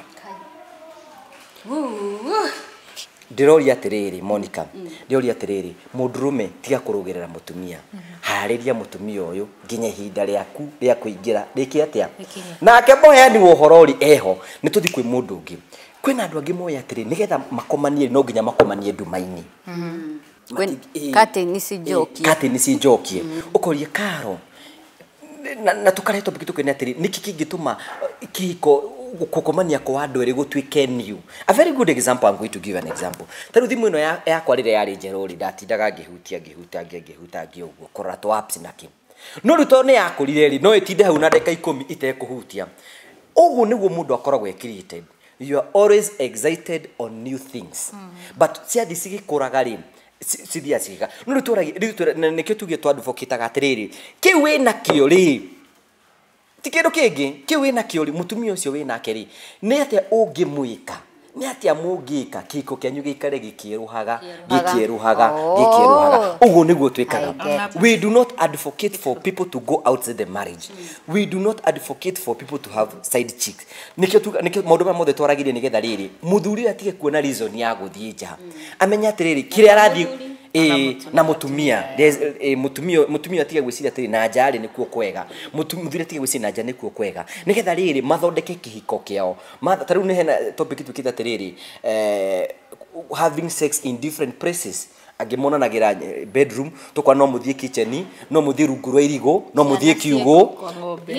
Ndĩroria atĩrĩrĩ Monica, ndĩroria atĩrĩrĩ, mũndũrũme tiga kũrũgĩrĩra mũtumia, harĩria mũtumia ũyũ nginya ihinda rĩaku rĩa kũingĩra rĩke atĩa? Nake mũheani wa ũhoro rĩ eho, nĩ tũthiĩ kwĩ mũndũ ũngĩ. Kwĩna andũ angĩ moĩ atĩrĩ, nĩgetha makomanie no nginya makomanie nduma-inĩ. Curtain cinjokie. Curtain cinjokie. Ũkoria Karo, na tukarehe topic tukene atĩrĩ, nĩkĩ kĩngĩtũma kĩhiko gũkomania kwa andũ erĩ gũtuĩke new? A very good example, I'm going to give an example. Ta rĩu thimũ ĩno yakwa rĩrĩa yarĩ njerũ rĩ, ndatindaga ngĩhutia ngĩhutangia ngĩhutangia ũguo, kũrora tũ apps na kĩ. No rĩu tondũ nĩ yakũrire rĩ, no ĩtinde hau na ndagĩka 10 itekũhutia. Ũguo nĩguo mũndũ akoragwo ekirĩte. You are always excited on new things. But ciathiĩ cigĩkũraga rĩ, cithiaga cigĩka. No rĩu tũragia, rĩu nĩkĩo tuge twadvocataga atĩrĩrĩ, kĩu wĩna kĩo rĩ, ti kĩndũ kĩngĩ, kĩu wĩna kĩo rĩ, mũtumia ũcio wĩnake rĩ, nĩ atĩa ũngĩmwĩka? Nĩ atĩa mũngĩka kĩhiko kĩanyu gĩikare gĩkĩerũhaga, gĩkĩerũhaga, gĩkĩerũhaga? Ũguo nĩguo twĩkaga. We do not advocate for people to go outside the marriage. We do not advocate for people to have side chicks. Nĩkĩo tuga, nĩkĩo maũndũ maya mothe twaragirie nĩgetha rĩrĩ, mũthuri ũyũ atige kuona reason ya gũthiĩ nja. Amenye atĩrĩrĩ, kĩrĩa arathiĩ na mũtumia, mũtumia atige gwĩciria atĩrĩ na nja rĩ nĩkuo kwega, mũthuri atige gwĩciria na nja nĩkuo kwega, nĩgetha rĩrĩ mathondeke kĩhiko kĩao. Ta rĩu nĩ hena topic tuĩkĩte atĩrĩrĩ, having sex in different places. Angĩ monanagĩra bedroom, tũkona no mũthiĩ kitchen, no mũthiĩ rungu rwa irigũ, no mũthiĩ kiugũ,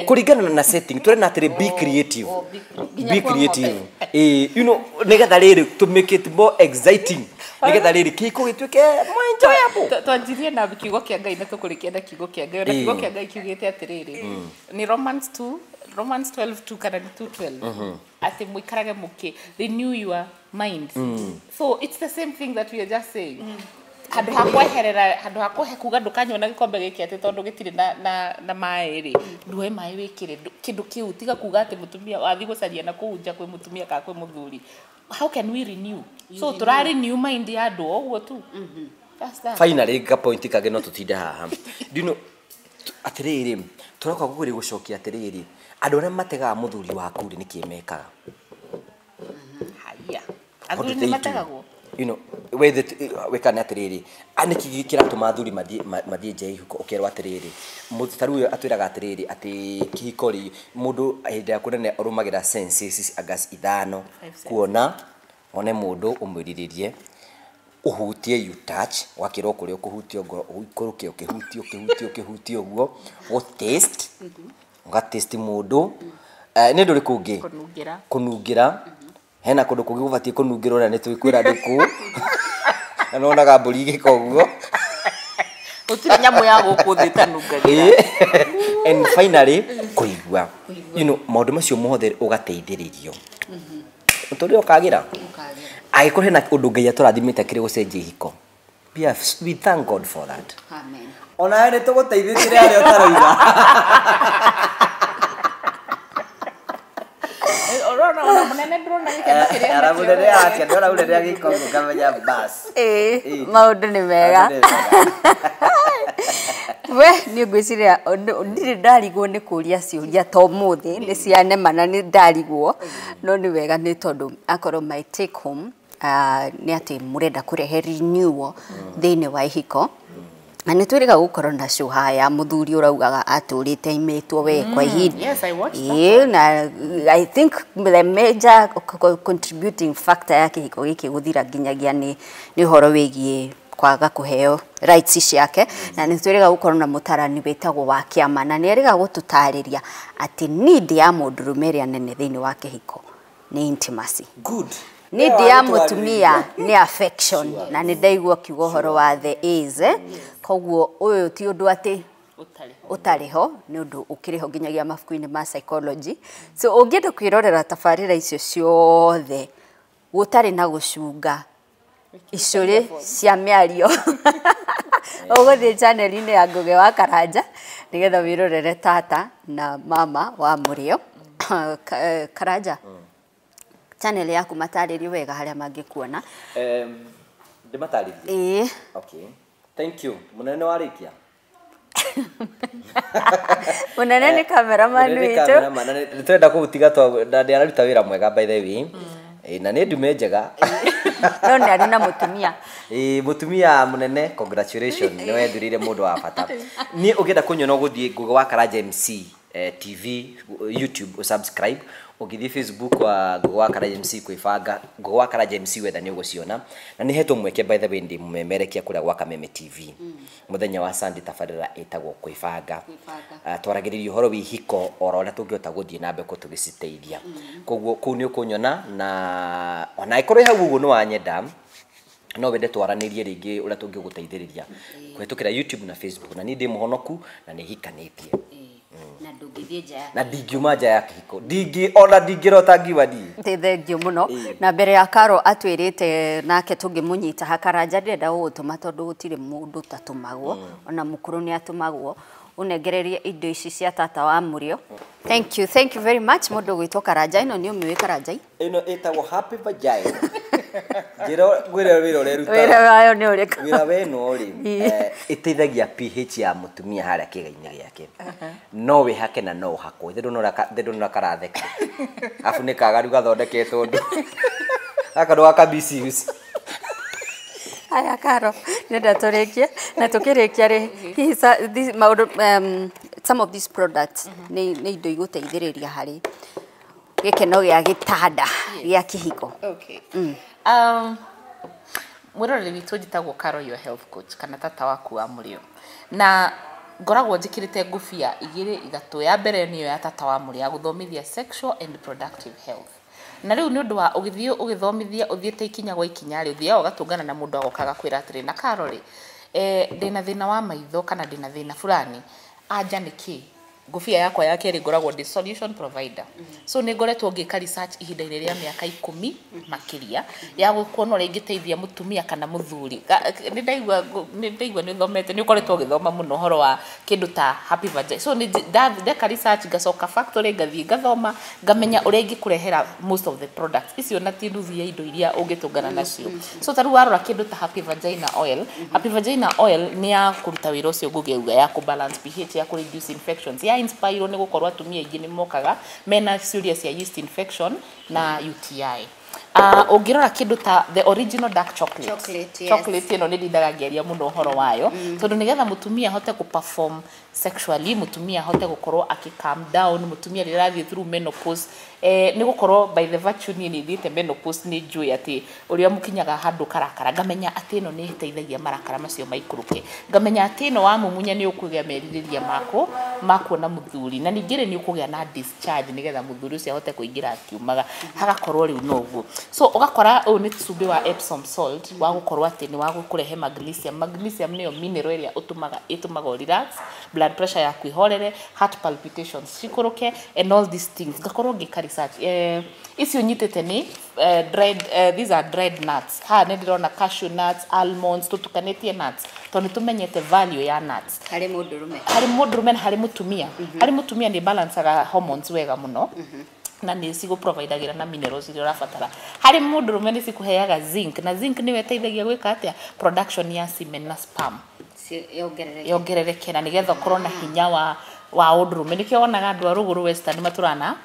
kũringana na setting. Tũrena atĩrĩ, be creative, be creative, you know, nĩgetha rĩrĩ to make it more exciting, nĩgetha rĩrĩ kĩhiko gĩtuĩke more enjoyable. Twanjirie na kiugo kĩa Ngai na tũkũrĩkia na kiugo kĩa Ngai. Na kiugo kĩa Ngai kiugĩte atĩrĩrĩ, nĩ Romans 2, Romans 12:2 kana nĩ 2:12, atĩ mũikarage mũkĩ renew your mind. So it's the same thing that we are just saying. Handũ ha kweherera, handũ ha kũhe kuga ndũkanyua na gĩkombe gĩkĩ atĩ tondũ gĩtirĩ na maĩ rĩ, ndũhe maĩ wĩkĩre kĩndũ kĩu, tiga kuga atĩ mũtumia wathiĩ gũcaria na kũu nja kwĩ mũtumia kana kwĩ mũthuri. How can we renew? So tũra renew mind ya andũ ũguo tu. That's that. Finally ga point kangĩ no tũtinde haha. Do you know atĩrĩrĩ, tũroka gũkũrĩ gũcokia atĩrĩrĩ, andũ arĩa mategaga mũthuri waku rĩ, nĩkĩ mekaga? Haya. Athuri nĩ mategagwo? You know, Wethe wĩkane atĩrĩrĩ, nĩkĩ kĩratũma athuri mathiĩ nja ya ihiko? Ũkerwo atĩrĩrĩ, ta rĩu ũyũ atwĩraga atĩrĩrĩ, atĩ kĩhiko rĩ, mũndũ hĩndĩ ya kũnene ũrũmagĩra senses anga 5, kuona one mũndũ ũmwĩrirĩrie, ũhutie, you touch, ũgakĩrwo kũrĩa ũkũhutio ngoro, ũikũrũke ũkĩhutie ũkĩhutie ũkĩhutie ũguo, gũ taste, ũga taste mũndũ. Nĩ ũndũ ũrĩkũ ũngĩ? Kũnungĩra. Kũnungĩra. Hena kũndũ kũngĩ gũbatiĩ kũnungĩrwo na nĩ twĩkwĩra nĩkũ. Na nĩwonaga mbũri igĩka ũguo. Gũtirĩ nyamũ ya gũkũ thĩ ĩtanungagĩra. And finally kũigua. You know, maũndũ macio mothe ũgateithĩrĩrio. Mũtũrĩre ũkagĩra. Angĩkorwo hena ũndũ Ngai atũrathimĩte akĩrĩ gũcenjia ihiko, we thank God for that. Amen. Onawe nĩ tũgũteithĩtie harĩa ũtarauga. Ũrona ona mũnene ndũrona gĩkeno kĩrĩa Ara enakĩo. mũnene ake ndona mũnene agĩka ũguo ngamenya bas. Maũndũ nĩ mega. We niĩ ngwĩciria ndirĩ ndarigwo nĩ kũria ciũria ta ũmũthĩ, nĩ cianema na nĩ ndarigwo, no nĩ wega nĩ tondũ akorwo my take home nĩ atĩ mũrenda kũrehe renewal thĩinĩ wa ihiko. Na nĩ twĩrĩga gũkorwo na cuha ya mũthuri ũraugaga atũrĩte aimĩtwo we kwa ihinda. Yes, I watched that. Ĩĩ, na I think the major contributing factor ya kĩhiko gĩkĩ gũthira nginyagia nĩ ũhoro wĩgiĩ kwaga kũheo rights ciake. Na nĩ twĩrĩga gũkorwo na mũtarani wĩtagwo wa kĩama, na nĩ erĩga gũtũtarĩria atĩ need ya mũndũrũme ĩrĩa nene thĩinĩ wa kĩhiko nĩ intimacy. Good. Need ya mũtumia nĩ affection, na nĩ ndaigua kiugo ũhoro wa the is, koguo ũyũ ti ũndũ atĩ ũtarĩ ho, nĩ ũndũ ũkĩrĩ ho nginyagia mabuku-inĩ ma psychology. So ũngĩenda kwĩrorera tabarĩra icio ciothe gũtarĩ na gũcunga icũrĩ cia mĩario, ũgũthiĩ channel-inĩ ya Ngũgĩ wa Karanja nĩgetha wĩrorere tata na mama wa mũrĩo. Karanja, channel yaku matarĩrie wega harĩa mangĩkuona. Ndĩmatarĩrie? Ĩĩ. Okay. Thank you. Mũnene warĩkia? Mũnene nĩ cameraman Mũnene nĩ witũ. cameraman, na nĩ tũrenda kũmũtiga na nĩ araruta wĩra mwega by the way. Na nĩ ndume njega. No nĩ arĩ na mũtumia. Mũtumia mũnene, congratulations, nĩ wethurire mũndũ wa bata. Niĩ ũngĩenda kũnyona ũgũthiĩ Ngũgĩ wa Karanja MC TV, YouTube, subscribe. Ũngĩthiĩ Facebook wa Ngũgĩ wa Karanja MC kwĩbanga, Ngũgĩ wa Karanja MC wetha nĩ ũgũciona. Na nĩ hetwo mweke by the way ndĩ mũmemerekia kũrĩa gwa Kameme TV. Mũthenya wa Sunday tabarĩra ĩtagwo Kwĩbanga. Twaragĩrĩria ũhoro wa ihiko oro ũrĩa tũngĩhota gũthiĩ na mbere tũgĩciteithia. Koguo kũu nĩ ũkũnyona, na ona angĩkorwo wĩ hau ũguo nĩ wanyenda, no wende twaranĩrie rĩngĩ ũrĩa tũngĩgũteithĩrĩria kũhĩtũkĩra YouTube na Facebook. Na niĩ ndĩ mũhonoku na nĩ hikanĩtie. Na ndũngĩthiĩ nja ya Na ndingiuma nja ya kĩhiko, ona ndingĩrota ngiuga ndiĩ. Nĩ thengiũ mũno. Na mbere ya Karo atwĩrĩte nake tũngĩmũnyita hakaranja, ndĩrenda gũgũtũma tondũ gũtirĩ mũndũ ũtatũmagwo, ona mũkũrũ nĩ atũmagwo. Ũnengererie indo ici cia tata wa mũrĩo. Thank you, thank you very much. Mũndũ ũgwĩtwo Karanja, ĩno nĩ ũmĩũĩ Karanja? Ĩno ĩtagwo Happy Vagina. Njĩra ngwĩre wĩra ũrĩa ĩrutaga. Wĩra wayo nĩ ũrĩkũ? Wĩra wa ĩno rĩ, ĩteithagia pH ya mũtumia harĩa kĩĩga-inĩ gĩake. No wĩhake na no ũhakwo. Ithe ndũnona karatheka. Arabu nĩ kagaru gathondeketwo ũndũ. Gaka ndũ gaka misuse. Aya Karo, nenda tũrĩkie na tũkĩrĩkia rĩ, hihi maũndũ, some of these products nĩ indo igũteithĩrĩria harĩ gĩkeno gĩa gĩtanda gĩa kĩhiko. Okay. Mwĩroreri witũ, njĩtagwo Karo, your health coach kana tata waku wa mũrĩo, na ngoragwo njĩkĩrĩte ngũbia igĩrĩ ithatũ. Ya mbere nĩyo ya tata wa mũrĩo ya gũthomithia sexual and reproductive health, na rĩu nĩ ũndũ wa ũgĩthiĩ ũgĩthomithia ũthiĩte ikinya gwa ikinya rĩ, ũthiaga ũgatũngana na mũndũ agoka agakwĩra atĩrĩ, na Karo rĩ, ndĩna thĩna wa maitho kana ndĩna thĩna fulani, anja nĩ kĩ? Ngũbia yakwa ya kerĩ ngoragwo ndĩ solution provider. So nĩ ngoretwo ngĩka research ihinda-inĩ rĩa mĩaka 10 makĩria ya kuona ũrĩa ingĩteithia mũtumia kana mũthuri. Nĩ ndaigua nĩ ũthomete, nĩ ũkoretwo ũgĩthoma mũno ũhoro wa kĩndũ ta happy vagina. So nĩ ndeka research, ngacoka factory, ngathiĩ ngathoma, ngamenya ũrĩa ingĩkũrehera most of the products icio, na ti nuthu ya indo iria ũngĩtũngana nacio. So ta rĩu warora kĩndũ ta Happy Vagina Oil, Happy Vagina Oil nĩ ya kũruta wĩra ũcio Ngũgĩ auga, ya kũ balance pH, ya kũ reduce infections, ya inspire nĩ gũkorwo atumia aingĩ nĩ mokaga mena ciũria cia yeast infection na UTI. Ũngĩrora kĩndũ ta the original dark chocolate, Chocolate, yes. Chocolate ĩno nĩ ndindaga ngĩaria mũno ũhoro wayo, tondũ nĩgetha mũtumia ahote kũ perform sexually, mũtumia ahote gũkorwo akĩ calm down, mũtumia rĩrĩa arathiĩ through menopause, nĩ gũkorwo by the virtue niĩ nĩ thiĩte menopause, nĩ njũĩ atĩ ũrĩa mũkinyaga handũ karakara, ngamenya atĩ ĩno nĩ ĩteithagia marakara macio maikũrũke, ngamenya atĩ ĩno wamumunya nĩ ũkũgĩa merirĩria mako ma kuona mũthuri, na ningĩ rĩ nĩ ũkũgĩa na discharge nĩgetha mũthuri ũcio ahote kũingĩra akiumaga, hagakorwo rĩu noguo. So ũgakora ũyũ nĩ cumbĩ wa Epsom salt wa gũkorwo atĩ nĩ wa gũkũrehe magnesium. Magnesium nĩyo mineral ĩrĩa ĩtũmaga relax, blood pressure yaku ihorere, heart palpitations cikũrũke and all these things. Ngakorwo ngĩka research. Icio nyitĩte nĩ dried, these are dried nuts. Haha nĩ ndĩrona cashew nuts, almonds, tũtukanĩtie nuts tondũ nĩ tũmenyete value ya nuts harĩ mũndũrũme, harĩ mũndũrũme na harĩ mũtumia. Harĩ mũtumia nĩ balancaga hormones wega mũno, na nĩ cigũprovidagĩra na minerals iria ũrabatara. Harĩ mũndũrũme nĩ cikũheaga zinc, na zinc nĩyo ĩteithagia gwĩka atĩa? Production ya semen na sperm yongerereke, yongerereke, na nĩgetha ũkorwo na hinya wa ũndũrũme. Nĩkĩo wonaga andũ a rũgũrũ western matũrana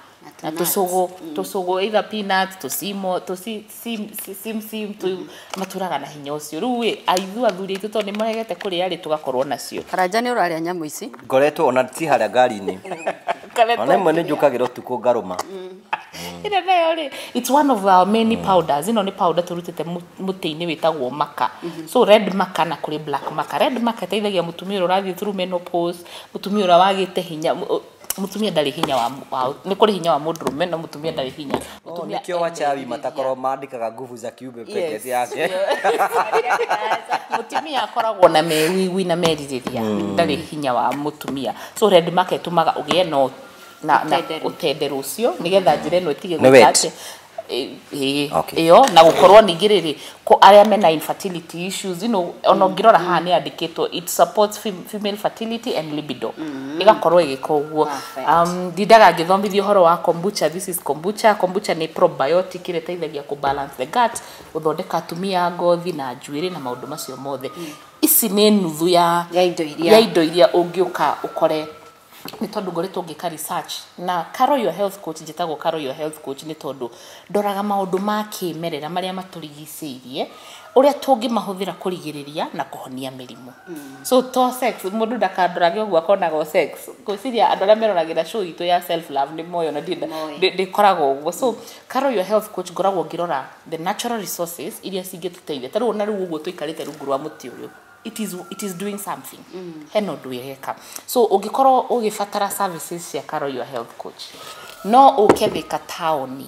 na tũcũgũ, tũcũgũ either peanut, tũcimo, tũci sim sim matũraga na hinya ũcio. Rĩu ĩ aithu athuri aitũ, tondũ nĩ maregete kũrĩa rĩ, tũgakorwo nacio. Karanja, nĩ ũrarĩa nyamũ ici? Ngoretwo ona ti harĩa ngari-inĩ, ona ĩmwe nĩ njũkagĩra ũtukũ ngarũma. Ĩno nayo rĩ, it's one of our many powders. Ĩno nĩ powder tũrutĩte mũtĩ-inĩ wĩtagwo maka. So red maka na kũrĩ black maka. Red maka ĩteithagia mũtumia ũrĩa ũrathiĩ through menopause, mũtumia ũrĩa wagĩte hinya. Mũtumia ndarĩ hinya wa nĩ kũrĩ hinya wa mũndũrũme, no mũtumia ndarĩ hinya. Mũtumia nĩkĩo wachawi matakorwo mandĩkaga nguvu za kiume peke yake. Mũtumia akoragwo na mewiwi na merirĩria, ndarĩ hinya wa mũtumia. So red maka ĩtũmaga ũgĩe no na ũtenderũ ũcio, nĩgetha njĩra ĩno ĩtige Nĩ gwĩka wet. atĩ ĩyo na gũkorwo ningĩ rĩrĩ arĩa mena infertility issues, ona ũngĩrora haha nĩ yandĩkĩtwo it supports female fertility and libido, ĩgakorwo ĩgĩka ũguo. Ndindaga ngĩthomithia ũhoro wa kombucha. This is kombucha. Kombucha nĩ probiotic ĩrĩa ĩteithagia kũ balance the gut, gũthondeka atumia ngothi na njuĩrĩ na maũndũ macio mothe. Ici nĩ nuthu ya Ya indo iria. Ya indo iria ũngĩũka ũkore, nĩ tondũ ngoretwo ngĩka research. Na Carol your health coach, njĩtagwo Carol your health coach nĩ tondũ ndoraga maũndũ ma kĩmerera marĩa matũrigicĩirie, ũrĩa tũngĩmahũthĩra kũrigĩrĩria na kũhonia mĩrimũ. So to sex, mũndũ ndakandorage ũguo akonaga o sex. Ngwĩciria andũ arĩa meroragĩra show itũ ya self love nĩ moĩ ona Moĩ. ndĩkoragwo ũguo. So Carol your health coach, ngoragwo ngĩrora the natural resources iria cingĩtũteithia. Ta rĩu ona rĩu ũguo tũikarĩte rungu rwa mũtĩ ũyũ, it is doing something, hena ũndũ ĩreka. So ũngĩkorwo ũgĩbatara services cia Carol your health coach, no ũke Thika taũni,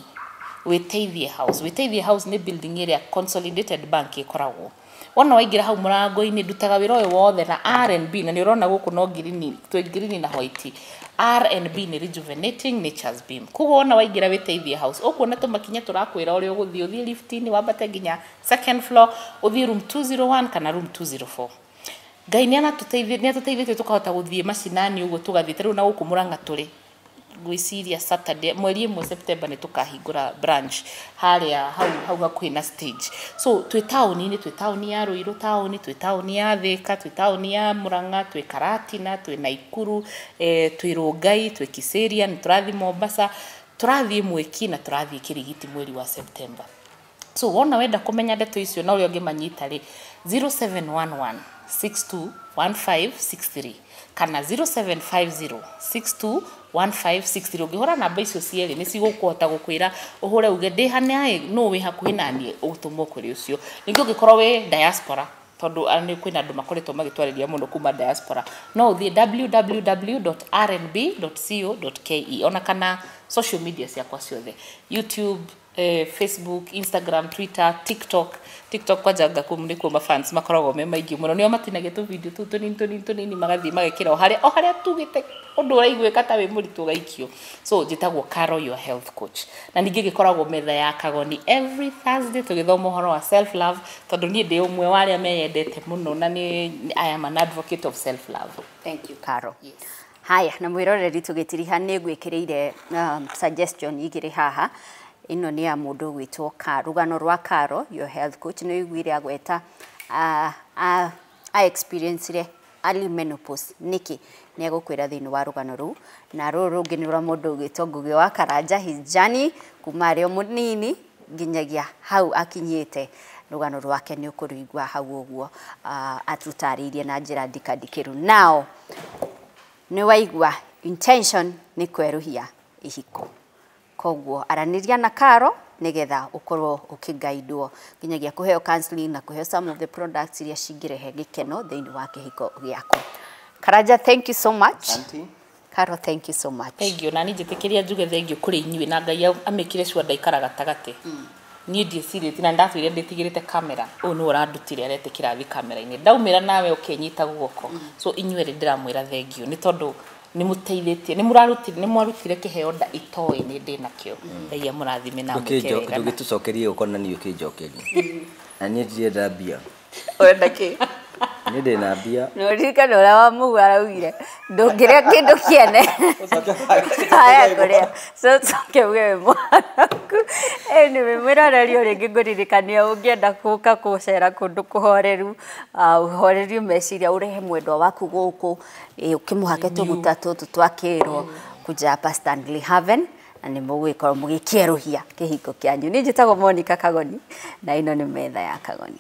Wĩteithie House. Wĩteithie House nĩ building ĩrĩa Consolidated Bank ĩkoragwo. Wona waingĩra hau mũrango-inĩ, ndutaga wĩra ũyũ wothe na R&B, na nĩ ũrona gũkũ no ngirini, twĩ ngirini na white. R&B nĩ rejuvenating nature's beam. Koguo wona waingĩra Wĩteithie House, ũkuona tũmakinya tũrakwĩra ũrĩa ũgũthiĩ. Ũthiĩ lift-inĩ, wambate nginya second floor, ũthiĩ room 201 kana room 204. Ngai nĩ anatũteithia, nĩ atũteithĩtie tũkahota gũthiĩ macinani ũguo, tũgathiĩ ta rĩu na gũkũ Mũrang'a. Tũrĩ ngwĩciria Saturday 1 September nĩ tũkahingũra branch harĩa hau hau hakuhĩ na stage. So twĩ taũni-inĩ, twĩ taũni ya Ruiru taũni, twĩ taũni ya Thika, twĩ taũni ya Murang'a, twĩ Karatina, twĩ Naikuru, twĩ Rongai, twĩ Kiserian, nĩ tũrathiĩ Mombasa, tũrathiĩ Mwĩki na tũrathiĩ Kĩrigiti mweri wa September. So wona wenda kũmenya ndeto icio na ũrĩa ũngĩmanyita rĩ, 0711 621563 kana 0750 621563. Ũngĩhũra namba icio cierĩ, nĩ cigũkũhota gũkwĩra. Ũhũre uge ndĩ hanaĩ, nũ wĩ hakuhĩ naniĩ, ũtũmwo kũrĩ ũcio. Ningĩ ũngĩkorwo wĩ diaspora, tondũ nĩ kwĩna andũ makoretwo magĩtwarĩria mũno kuma diaspora, no ũthiĩ www.rnb.co.ke, ona kana social media ciakwa ciothe, YouTube, Facebook, Instagram, Twitter, TikTok. TikTok kwanja ngakumu nĩkuo mafans makoragwo me maingĩ mũno, nĩo matinagia tũvideo tũu tũnini tũnini tũnini, magathiĩ magekĩra o harĩa tugĩte ũndũ ũraiguĩka ta wĩ mũritũ ũgaikio. So njĩtagwo Carol your health coach, na ningĩ ngĩkoragwo metha ya Kagoni every Thursday tũgĩthoma ũhoro wa self love, tondũ niĩ ndĩ ũmwe wa arĩa meyendete mũno na nĩ I am an advocate of self love. Thank you, Carol. Yes. Haya, na mwĩroreri, tũgĩtiriha nĩ ngwĩkĩrĩire suggestion igĩrĩ haha. Ĩno nĩ ya mũndũ ũgwĩtwo Ka rũgano rwa Caro your health coach. Nĩ ũiguire agweta a experience early menopause nĩkĩ, nĩ egũkwĩra thĩinĩ wa rũgano rũu. Na rũrũ rũngĩ nĩ rwa mũndũ ũgwĩtwo Ngũgĩ wa Karanja, his journey kuma arĩ o mũnini. Nginyagia hau akinyĩte rũgano rwake nĩ ũkũrũigua hau ũguo atũtarĩirie na njĩra ndikandikĩru. Now nĩ waigua intention nĩ kwerũhia ihiko, koguo aranĩria na Karo nĩgetha ũkorwo ũkĩgaidwo nginyagia kũheo counseling na kũheo some of the products iria cingĩrehe gĩkeno thĩinĩ wa kĩhiko gĩaku. Karanja, thank you so much. Auntie. Karo, thank you so much. Thank you. Na niĩ njĩtĩkĩria njuge thank you kũrĩ inyuĩ, na Ngai amĩkire cua ndaikara gatagatĩ. Niĩ ndiĩcirĩtie na ndatũire ndĩtigĩrĩte kamera, ũyũ nĩwe ũrandutire aretĩkĩra thi kamera-inĩ, ndaumĩra nawe ũkĩnyita guoko. So inyuĩ erĩ ndĩramwĩra thank you nĩ tondũ nĩ mũteithĩtie, nĩ mũrarutire, nĩ mwarutire kĩheo nda itoĩ nĩ ndĩ nakĩo. Ngai amũrathime na amwĩke wega. Ndũgĩtũcokerie ũkona niĩ ũkĩnjokeria na niĩ ndirenda mbia. Ũrenda kĩ? Niĩ ndĩna mbia. Nũririkana ũrĩa wa mũhu araugire ndũngĩrĩa kĩndũ kĩene aya kũrĩa, so coke uge wĩ mwaraku. Anyway, mwĩroreri o rĩngĩ ngũririkania ũngĩenda gũka gũcera kũndũ kũhoreru, ũhorerie meciria, ũrehe mwendwa waku gũkũ, ũkĩmũhake tũguta tũtũ twakĩrwo kuja hapa Stanley Haven, na nĩ mũgũgĩkorwo mũgĩkĩerũhia kĩhiko kĩanyu. Niĩ njĩtagwo Monica Kagoni na ĩno nĩ metha ya Kagoni.